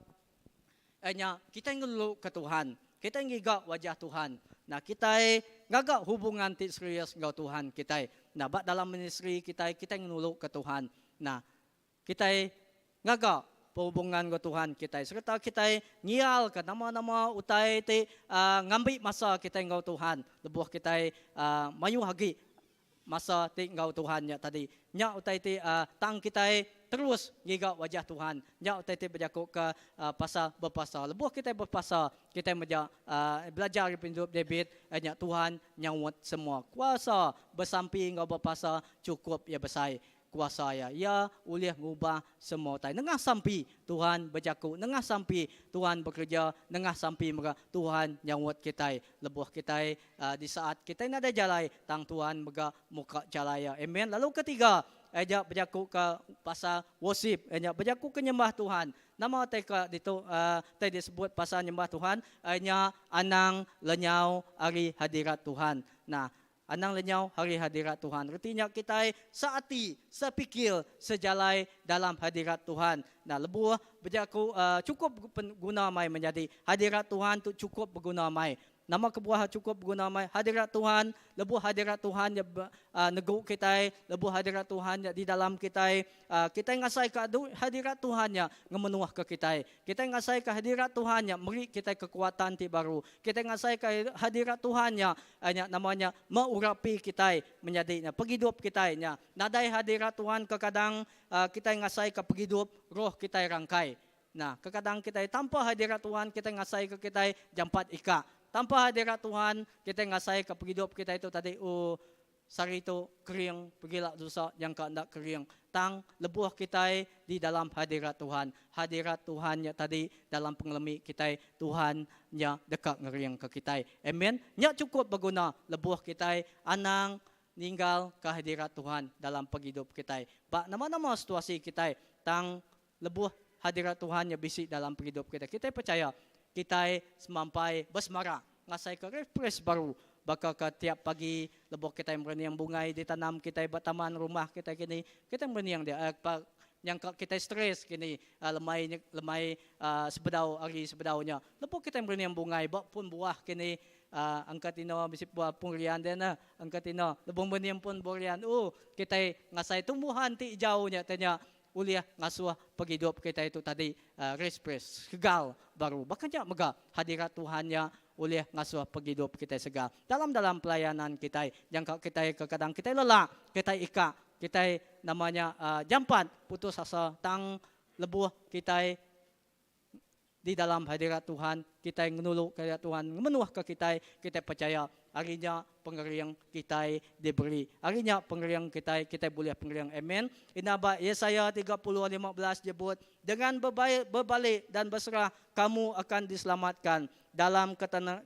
nya kitai ngeluluka Tuhan, kitai ngiga wajah Tuhan. Nah kitai ngaga hubungan ti serius enggau Tuhan kitai. Nah ba dalam ministri kitai, kitai ngenuluka Tuhan. Nah Kitai ngaga perhubungan enggau Tuhan kitai sereta kitai ngialka nama-nama utai ti ngambi masa kitai enggau Tuhan lebuh kitai mayuh agi masa ti enggau Tuhan nya tadi. Nya utai ti tang kitai terus ngiga wajah Tuhan. Nya utai ti bejakuka pasal bepasa. Lebuh kitai bepasa, kitai meda belajar ari pengidup David nya Tuhan nyaut semua. Kuasa besampi enggau bepasa chukup iya besai. Kuasa iya. Iya ulih ngubah semua utai. Nengah sampi, Tuhan bejaku. Nengah sampi, Tuhan bekereja. Nengah sampi mega, Tuhan nyaut kitai. Lebuh kitai di saat kitai nadai jalai, tang Tuhan mega muka jalai iya. Amen. Lalu ketiga, iya bejaku ke pasal worship. Iya nya bejaku ke nyembah Tuhan. Nama utai ke ditu tai disebut pasal nyembah Tuhan? Iya nya anang lenyau ari hadirat Tuhan. Nah, Anang lenyau hari hadirat Tuhan. Reti nya kitai seati, sepikir, sejalai dalam hadirat Tuhan. Nah lebuh bejaku chukup guna mai menyadi hadirat Tuhan tu chukup beguna mai. Nama kebuah chukup beguna mai hadirat Tuhan? Lebuh hadirat Tuhan nya negu kitai, lebuh hadirat Tuhan nya di dalam kitai, kitai ngasaika hadirat Tuhan nya ngemenuhka kitai. Kitai ngasaika hadirat Tuhan nya meri kitai kekuatan ti baru. Kitai ngasaika hadirat Tuhan nya nya nama nya meurapi kitai menyadi nya pengidup kitai nya. Nadai hadirat Tuhan kekadang kitai ngasaika pengidup roh kitai rangkai. Nah, kekadang kitai tanpa hadirat Tuhan kitai ngasaika kitai jampat ika. Tanpa hadirat Tuhan kitai ngasaika pengidup kitai tu tadi uhh. Sehari tu kering pegila lusa nyangka enda kering. Tang lebuh kitai di dalam hadirat Tuhan, hadirat Tuhan nya tadi dalam pengelemi kitai, Tuhan nya deka ngeringka kitai. Amen. Nya chukup beguna lebuh kitai anang ninggal ka hadirat Tuhan dalam pengidup kitai. Ba nama-nama situasi kitai, tang lebuh hadirat Tuhan nya bisi dalam pengidup kitai, kitai pechaya kitai semampai besemara ngasaika refresh baru baka ke tiap pagi lebuh kitai merening bungai ditanam kitai ba taman rumah kitai kini, kitai merening dia nyangka kitai stress kini lemai lemai sebedau hari sebedau nya. Lebuh kitai merening bungai ba pun buah kini angka tino bisi buah pun rian dia ne angka tino lebuh merening pun buah rian ooh kitai ngasai tumbuhan ti ijau nya te nya ulih ngasuh pengidup kitai tu tadi refresh, segal baru. Baka nya mega hadirat Tuhan nya ulih ngasuh pengidup kitai segal. Dalam-dalam pelayanan kitai, jangka kitai kekadang kitai lelak, kitai ikak, kitai nama nya jampat putus asa tang lebuh kitai Di dalam hadirat Tuhan, kitai ngenulu ke hadirat Tuhan, ngemenuhka kitai, kitai pechaya ari nya pengering kitai diberi. Ari nya pengering kitai, kitai bulih pengering. Amen. Ina ba Yesaya 30 15 nyebut, Dengan berbalik dan berserah, kamu akan diselamatkan dalam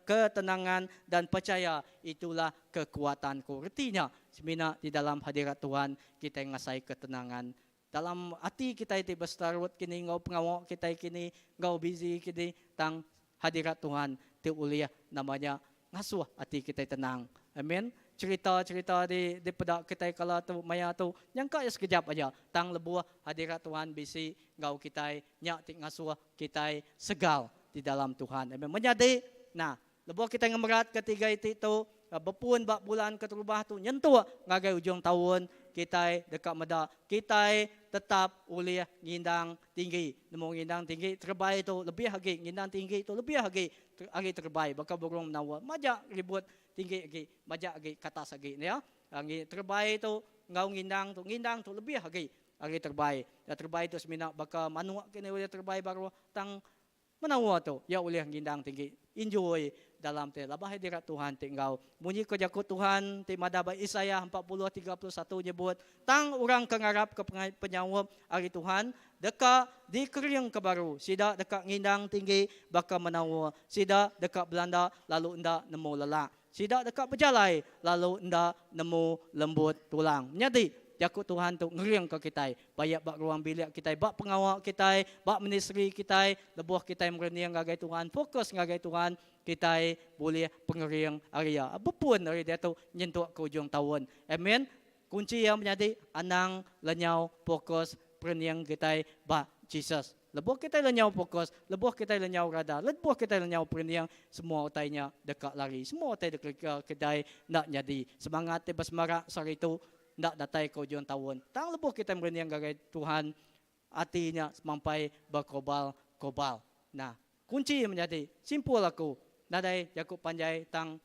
ketenangan dan percaya itulah kekuatanku. Reti nya, semina di dalam hadirat Tuhan kitai ngasai ketenangan Dalam ati kitai ti besetarut kini enggau pengawa kitai kini enggau busy kini tang hadirat Tuhan ti ulih nama nya ngasuh ati kitai tenang. Amen. Cerita-cerita di dipeda kitai kala tu maya tu nyangka iya sekejap aja tang lebuh hadirat Tuhan bisi enggau kitai nya ti ngasuh kitai segal di dalam Tuhan. Amen. Menyadi nah lebuh kitai ngemeratka tiga iti tu, bepun ba bulan keterubah tu nyentuk ngagai ujung taun, kitai deka meda kitai tetap ulih ngindang tinggi. Nemu ngindang tinggi terebai tu lebih agi, ngindang tinggi tu lebih agi ari terebai baka burung menawa. Majak ribut tinggi agi, majak agi ke atas agi nya. Terebai tu enggau ngindang tu, ngindang tu lebih agi ari terebai. Terebai tu semina baka manuk kini ulih terebai baruh tang Menawa tu, iya ulih ngindang tinggi enjoy dalam ti laban hadirat Tuhan ti enggau. Munyi ko jaku Tuhan ti madah ba Isaiah 40, 31 nyebut, Tang orang ke ngarapka penyaup ari Tuhan deka dikeringka baru, sida deka ngindang tinggi baka menawa, sida deka belanda lalu enda nemu lelak. Sida deka bejalai lalu enda nemu lembut tulang. Menyadi, jaku Tuhan tu ngeringka kitai, baik ba ruang bilik kitai, ba pengawa kitai, ba ministri kitai. Lebuh kitai merening ngagai Tuhan, fokus ngagai Tuhan, kitai bulih pengering ari Iya. Bepun ari diatu nyentuk ke ujung taun. Amen. Kunchi iya menyadi, anang lenyau fokus perening kitai ba Jesus. Lebuh kitai lenyau fokus, lebuh kitai lenyau radar, lebuh kitai lenyau perening, semua utai nya deka lari. Semua utai deka kedai enda nyadi. Semangat ti besemarak sehari tu enda datai ke ujung taun. Tang lebuh kitai merening ngagai Tuhan, ati nya semampai bekobal-kobal. Nah, kunchi menyadi simpul aku, nadai jaku panjai tang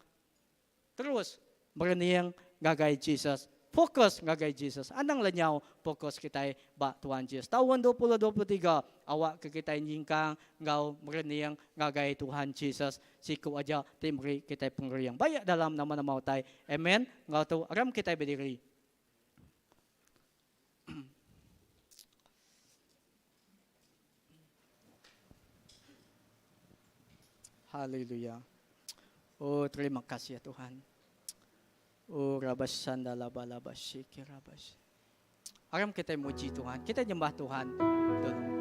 Terus merening ngagai Jesus. Fokus ngagai Jesus. Anang lenyau fokus kitai ba Tuan Jesus. Taun 2023, awakka kitai nyingkang enggau merening ngagai Tuhan Jesus siku aja ti meri kitai pengering. Baik dalam nama-nama utai. Amen. Enggau tu, aram kitai bediri. Haleluya. Oh terima kasih ya Tuhan. Oh rabasanda laba laba shiki rabas. Aram kita muji Tuhan, kita nyembah Tuhan. Tolong.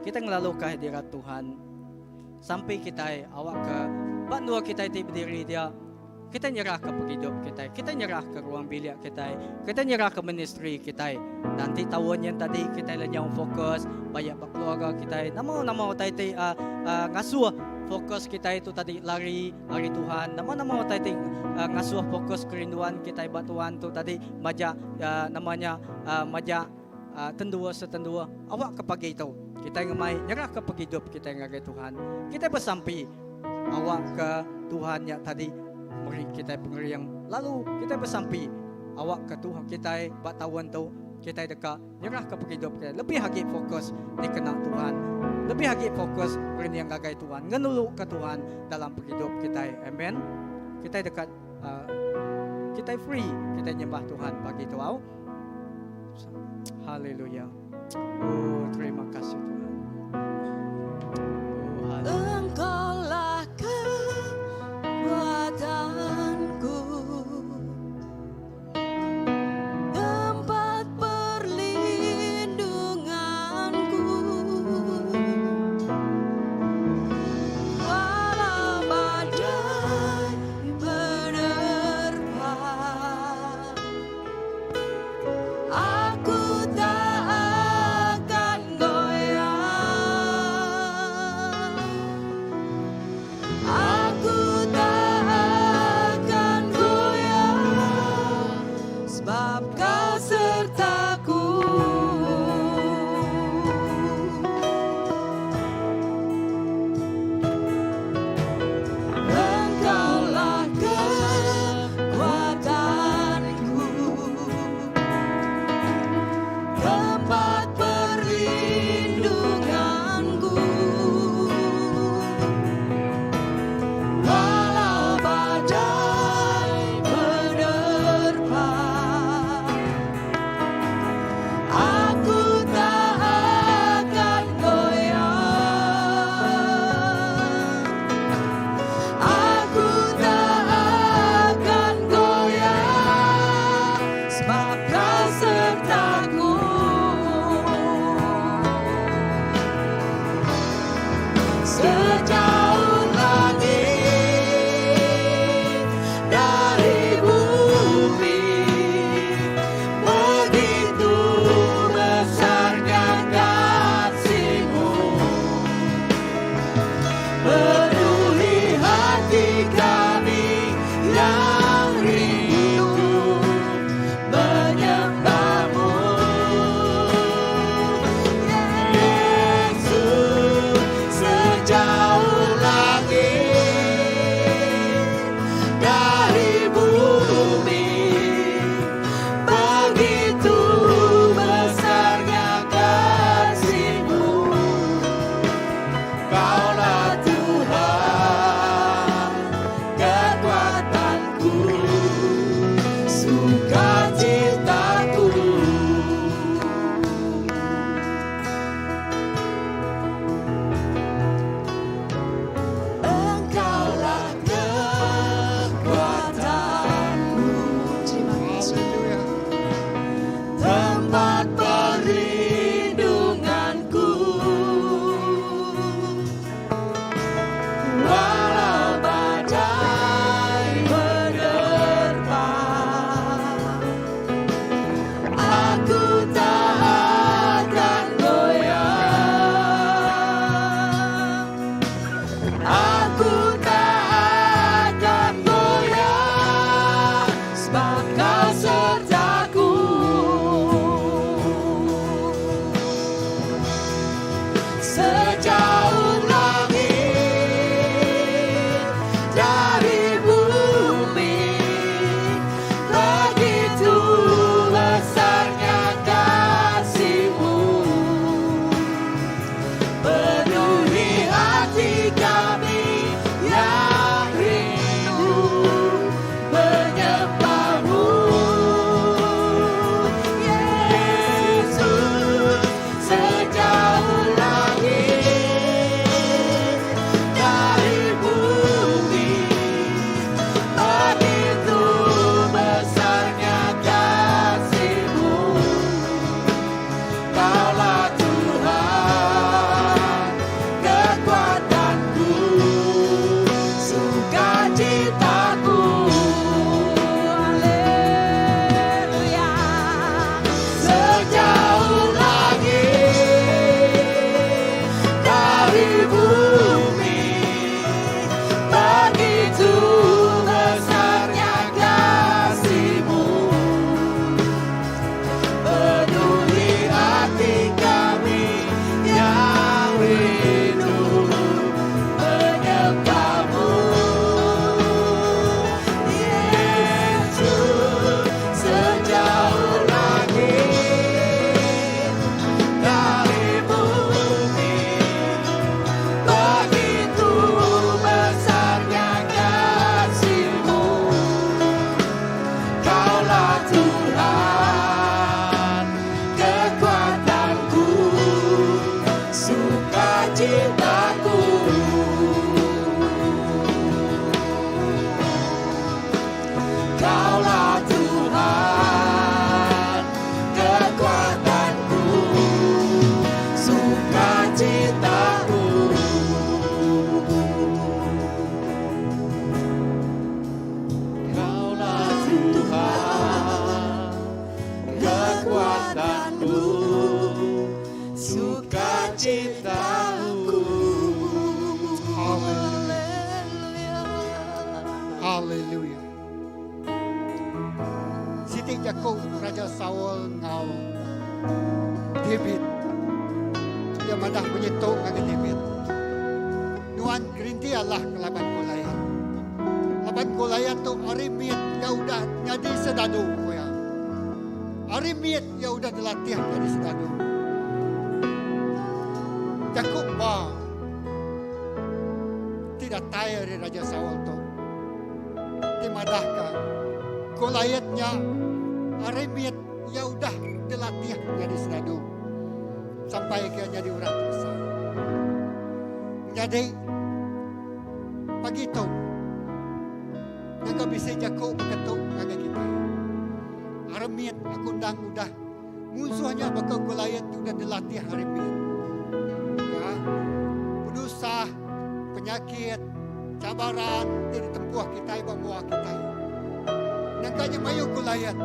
Kita ngelalu kehadirat Tuhan sampai kita awak ke bak dua kita ti berdiri dia Kita nyerahka pengidup kitai, kita nyerahka ruang bilik kitai, kita nyerahka ministri kitai. Nanti taun nya tadi kitai lenyau fokus bayak ba keluarga kitai. Nama-nama utai ti uh, uh, ngasuh fokus kitai tu tadi lari ari Tuhan. Nama-nama utai ti uh, ngasuh fokus kerinduan kitai ba Tuhan tu tadi majak uh, namanya uh, majak uh, tendua setendua awak ke pagi tu kitai ngemai nyerahka pengidup kitai ngagai Tuhan. Kitai besampi Awakka Tuhan nya tadi meri kitai pengering lalu kitai besampi awakka Tuhan kitai ba taun tu kitai deka nyerahka pengidup kitai lebih agi fokus dikena Tuhan lebih agi fokus merening ngagai Tuhan ngenuluka Tuhan dalam pengidup kitai amen kitai deka uh,. Kitai free kitai nyembah Tuhan pagi tu au. Haleluya. Oh terima kasih Tuhan. Oh haleluya. Engkaulah kekuatanku, tempat perlindunganku. Walau badai menerpa, aku tak akan goyah. Aku tak akan goyah, sebab kau sertaku. Engkaulah kekuatanku, tempat perlindunganku. Walau badai menerpa, aku tak akan goyah. Aku tak akan goyah, sebab kau sertaku. Sejauh langit dari bumi, begitu besarnya kasih-Mu. Penuhi hati kami yang rindu menyembah-Mu. Yesus, sejauh langit dari bumi, begitu besarnya kasih-Mu. Kaulah Tuhan kekuatanku, sukacitaku. Engkaulah kekuatanku. Terima kasih. Haleluya. Tempat perlindunganku. Walau badai menerpa, aku tak akan goyah. Aku tak akan goyah, sebab kau sertaku. Sejauh langit dari bumi, begitu besarnya kasih-Mu. Penuhi hati kami yang rindu menyembah-Mu. Yesus, sejauh langit dari bumi, begitu besarnya kasih-Mu. Kaulah Tuhan kekuatanku, sukacitaku. Haleluya. Sejauh langit dari bumi, begitu besarnya kasih-Mu. Penuhi hati kami yang rindu menyembah-Mu. Hallelujah. Siti jaku Raja Saul enggau David. Iya madah munyi tu ngagai David, Nuan gerinti alah ngelaban Goliat. Laban Goliat tu ari mit iya udah nyadi sedadu, ku iya. Ari mit iya udah dilatih nyadi sedadu. Jaku ba ti datai ari Raja Saul tu ti madahka Goliat nya ari mit iya udah dilatih nyadi sedadu sampai ke nyadi orang ti besai. Menyadi pagi tu ngaga bisi jaku baka tu ngagai kitai. Ari mit aku endang udah Munsuh nya baka Goliat ti udah dilatih ari mit. Ya. Penusah, penyakit, cabaran ti ditempuh kitai ba mua kitai. Nyangka nya mayuh Goliat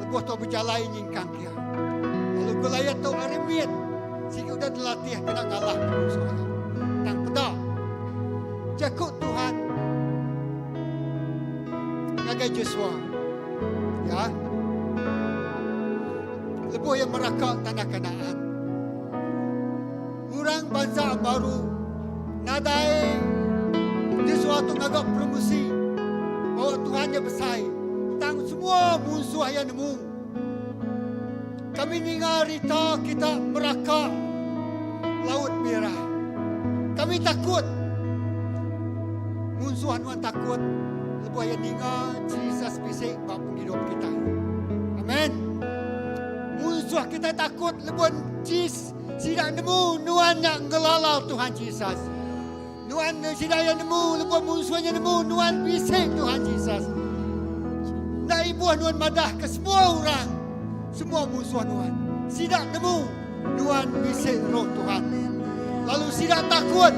lebuh tu bejalai nyingkang kia. Lalu Goliat tu ari mit sigi udah dilatih kena ngalahka munsuh iya. Tang peda jaku Tuhan ngagai Joshua. Ya. Lebuh iya meraka tanah Kanaan. Orang bansa baru nadai Joshua tu ngaga promosi bawa Tuhan nya besai. Tang semua munsuh iya nemu. Kami ninga rita kita meraka Laut Merah. Kami takut. Munsuh nuan takut lebuh iya ninga Jesus bisi ba pengidup kitai. Amen. Munsuh kitai takut lebuh Jesus sida nemu nuan nya ngelala Tuhan Jesus. Nuan sida iya nemu lebuh munsuh nya nemu nuan bisi Tuhan Jesus. Enda ibuh nuan madah ke semua orang, semua munsuh nuan. Sida nemu nuan bisi roh Tuhan. Lalu sida takut.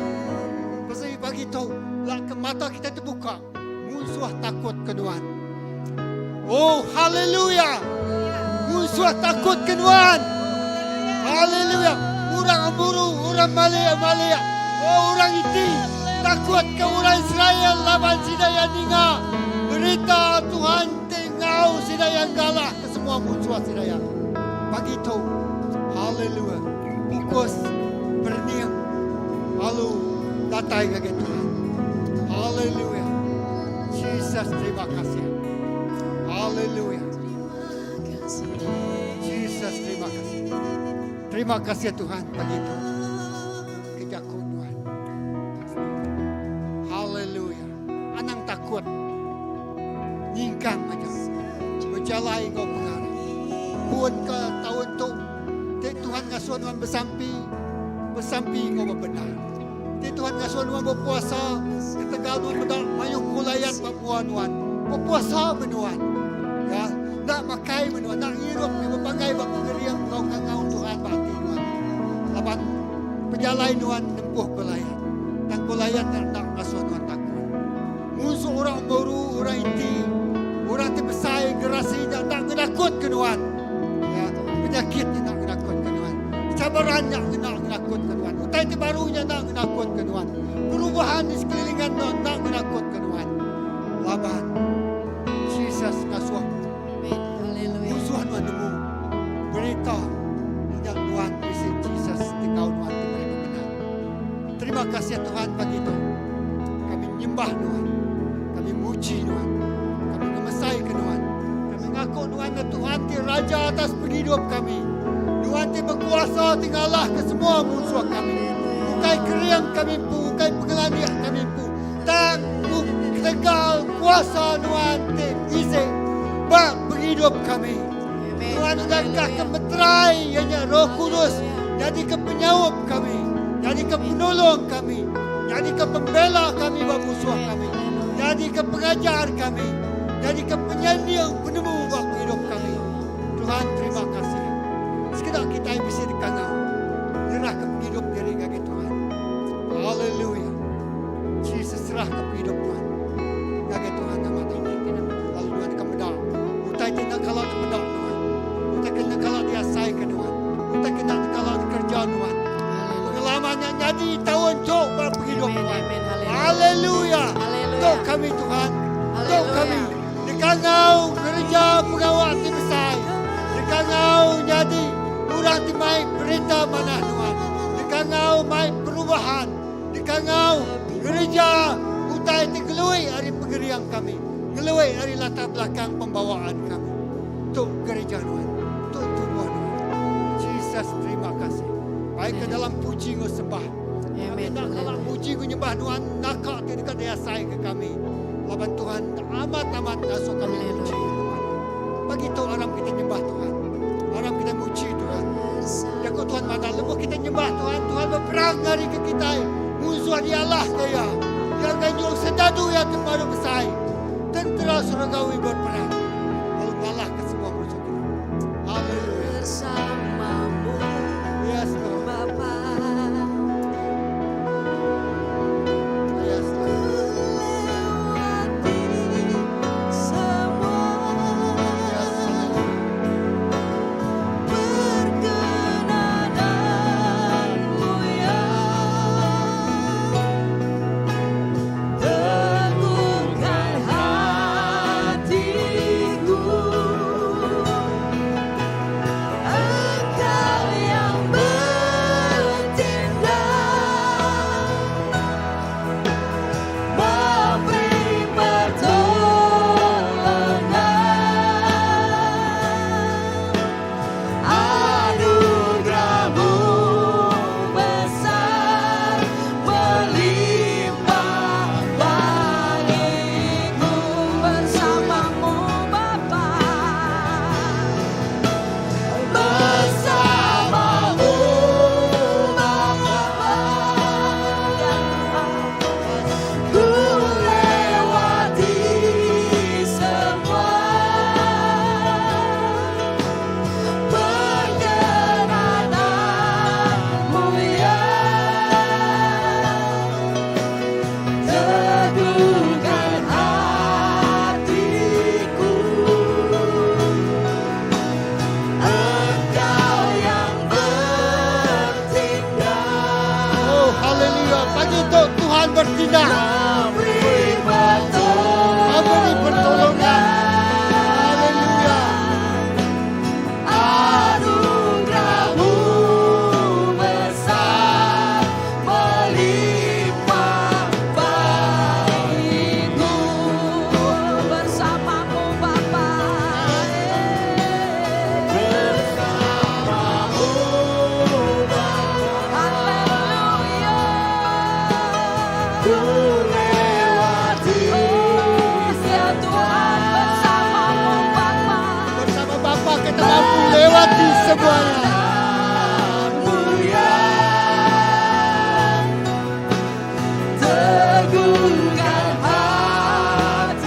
Pasal pagi tu, lak ke mata kita terbuka, munsuh takut ke nuan. Oh, haleluya. Munsuh takut ke nuan. Haleluya. Orang Amuru, orang Malaya, Malaya. Oh, orang Iti takut ke orang Israel laban sida yang ninga berita Tuhan tengau sida yang galah ke semua munsuh sida yang. Pagi tu, haleluya. Pukus berniang lalu datai ngagai Tuhan. Haleluya. Jesus terima kasih. Haleluya. Jesus terima kasih. Terima kasih Tuhan pagi itu. Kejaku Tuhan. Haleluya. Anang takut. Nyingkang aja. Berjalai ngau pengarap. Pun ke tahun tu. Ti Tuhan ngasuh nuan besampi. Besampi ngau bebenar. Ti Tuhan ngasuh nuan bepuasa ketegal nuan meda mayuh Goliat ba mua nuan. Bepuasa meh nuan. Ya, enda makai meh nuan, enda ngirup meh bepanggai ba pengering enggau kangau Tuhan ba ati nuan. Laban pejalai nuan nempuh Goliat. Tang Goliat nya enda ngasuh nuan takut. Munsuh orang Amboru, orang Iti, orang ti besai gerasi nya enda ngenakutka nuan. Ya, penyakit nya enda ngenakutka nuan. Cabaran nya enda ngenakutka nuan. Utai ti baru nya enda ngenakutka nuan. Perubahan di sekelilingan nuan enda ngenakutka nuan. Laban Jesus ngasuh musuh nuan nemu berita nya nuan bisi Jesus ti enggau nuan ti meri pemenang. Terima kasih Tuhan pagi tu. Kami nyembah Nuan. Kami muji Nuan. Kami ngemesaika Nuan. Kami ngaku Nuan nya Tuhan ti Raja atas pengidup kami. Nuan ti bekuasa ti ngalahka semua munsuh kami. Ukai kering kami empu, ukai pengelandik kami empu, tang ketegal kuasa Nuan ti bisi ba pengidup kami. Nuan udah engkahka meterai iya nya Roh Kudus nyadika penyaup kami, nyadika penolong kami, nyadika pembela kami ba musuh kami, nyadika pengajar kami, nyadika penyanding penemu ba pengidup kami. Tuhan terima kasih. Sekeda kitai bisi dikangau nyerahka pengidup diri ngagai Tuhan. Haleluya. Jesus serahka pengidup nuan ngagai Tuhan amat amat. Lalu nuan deka meda utai ti enda kala dipeda nuan, utai ke enda kala diasaika nuan, utai ke enda kala dikereja nuan. Pengalaman nya nyadi taun tu ba pengidup nuan. Haleluya. Tu kami Tuhan. Orang ti mai berita manah Nuan. Dikangau mai perubahan. Dikangau ngereja utai ti ngelui ari pengering kami, ngelui ari latar belakang pembawaan kami. Tu gereja Nuan. Tu tubuh Nuan. Jesus terima kasih. Baik ke dalam puji enggau sembah. Kami enda kala muji enggau nyembah Nuan naka ti deka diasaika kami. Laban Tuhan amat-amat ngasuh kami muji Nuan. Pagi tu aram kita nyembah Tuhan. Aram kita muji Tuhan. Jaku Tuhan madah lebuh kita nyembah Tuhan, Tuhan beperang ngarika kitai. Munsuh dialahka Iya. Iya nganjung sedadu Iya ti pemadu besai. Tentera surgawi berperang lalu ngalahka semua munsuh kita. Haleluya. Bersamamu Yes, Lord. Bapa. Yes, Lord. Lewati semua Yes, haleluya. perkenananmu ya teguhkan hatiku Engkau yang bertindak memberi pertolongan anugerahmu besar melimpah bagiku bersamamu Bapa bersamamu Bapa dan Tuhan ku lewati semua perkenananmu ya teguhkan hatiku Engkau yang bertindak Oh, haleluya. Pagi itu Tuhan bertindak. Memberi Memberi pertolongan. Haleluya. Anugerahmu besar melimpah bagiku bersamamu Bapa bersamamu Haleluya Ku lewati Ya Tuhan bersamamu Bapa Bersama Bapa kita mampu lewati semuanya. ya Teguhkan hatiku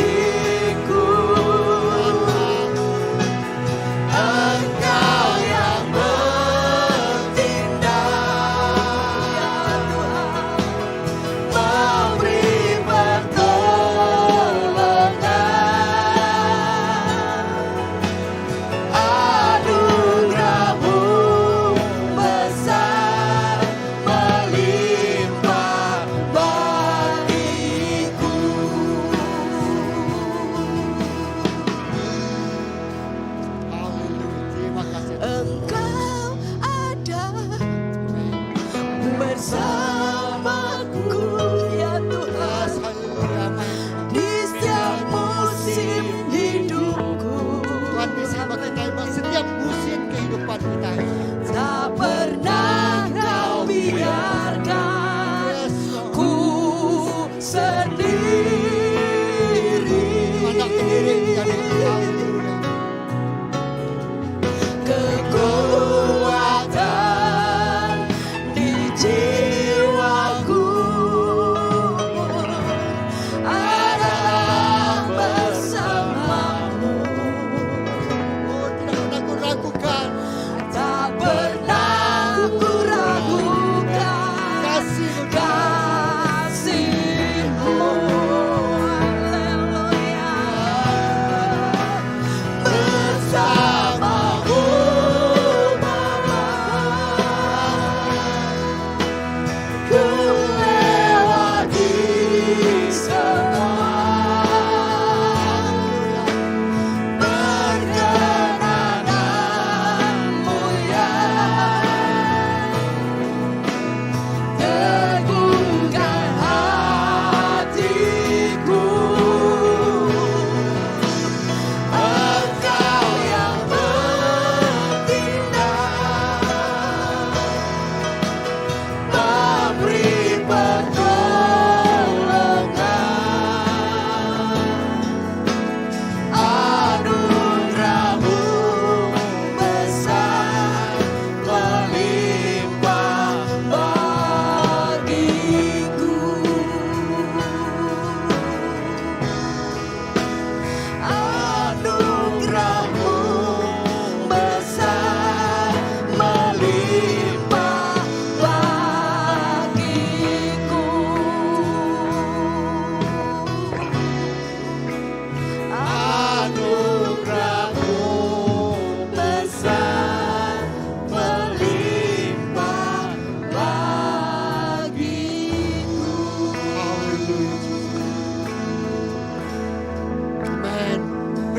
Engkau yang bertindak Ya Tuhan Memberi pertolongan Anugerahmu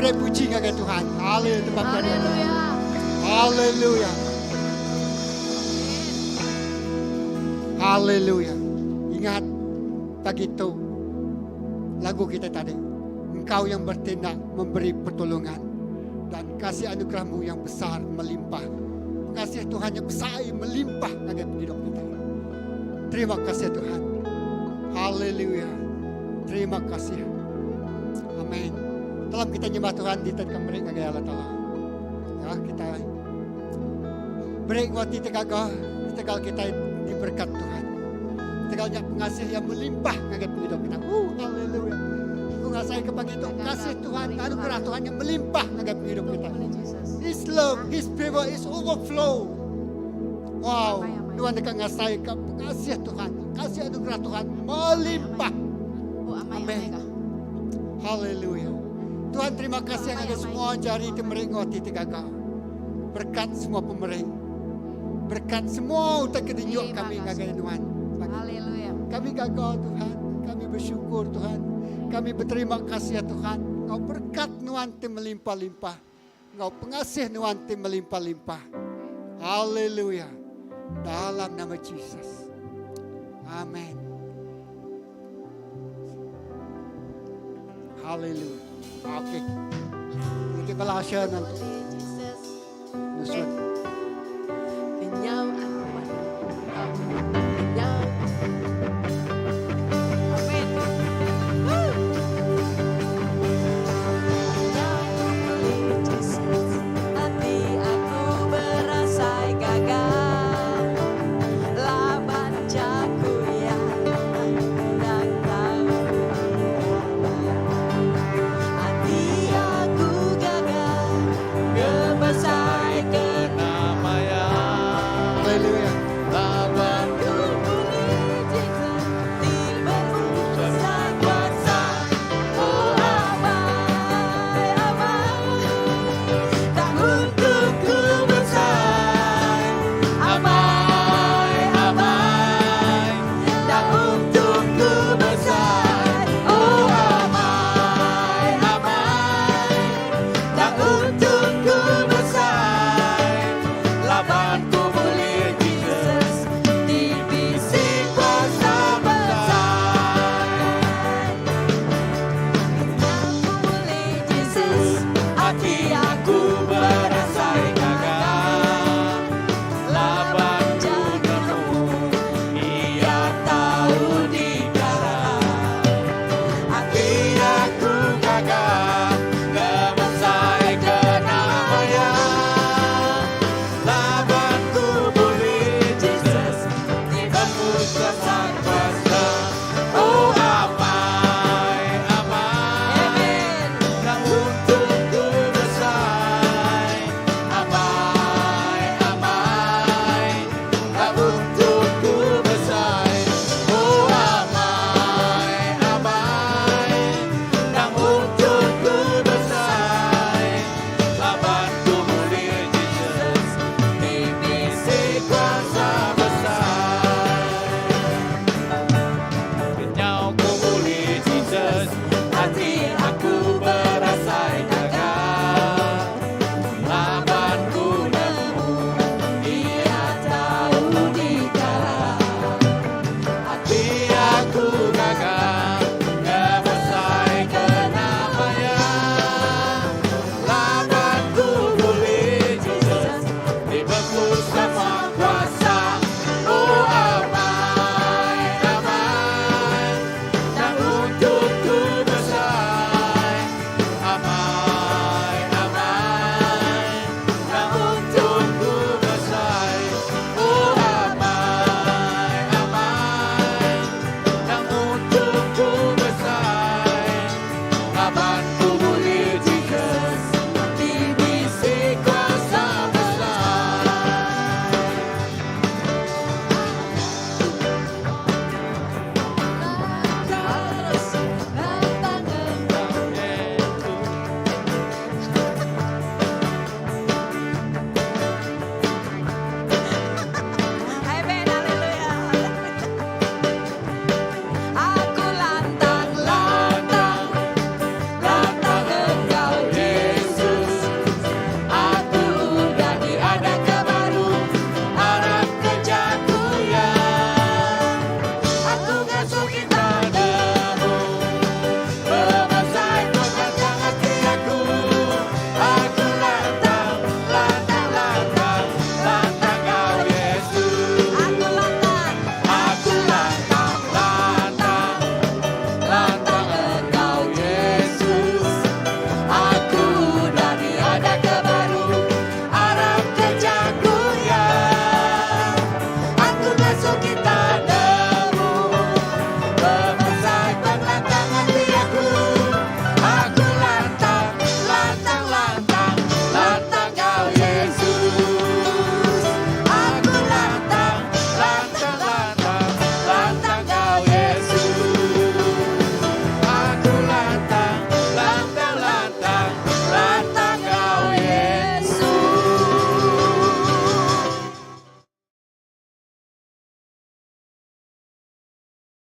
Meri puji ngagai Tuhan. Haleluya. Tempat Haleluya. Haleluya. Haleluya. Ingat pagi tu lagu kita tadi. Engkau yang bertindak memberi pertolongan dan kasih anugerahmu yang besar melimpah. Kasih Tuhan yang besar melimpah ngagai pengidup kita. Terima kasih Tuhan. Haleluya. Terima kasih. Amin. Dalam kita nyembah Tuhan di tetap beri ngagai Allah Taala. Ya, kita beri kuat ti gaga tegal kita diberkat Tuhan. Tegal nya pengasih yang melimpah ngagai pengidup kita. Haleluya. Aku ngasai ke pagi tu kasih Tuhan, anugerah Tuhan yang melimpah ngagai pengidup kita. His love, His favor is overflow. Wow, Tuhan dekat ngasai ke pengasih Tuhan, kasih anugerah Tuhan melimpah. Amin. Haleluya. Tuhan terima kasih ngagai semua jari ti meri enggau ati ti gaga. Berkat semua pemeri. Berkat semua utai ke dinyuk kami ngagai nuan. Haleluya. Kami gaga Tuhan, kami bersyukur Tuhan. Kami berterima kasih ya Tuhan. Ngau berkat nuan ti melimpah-limpah. Ngau pengasih nuan ti melimpah-limpah. Haleluya. Dalam nama Jesus. Amin. Haleluya. Okey. Kita bala nanti. Nusun.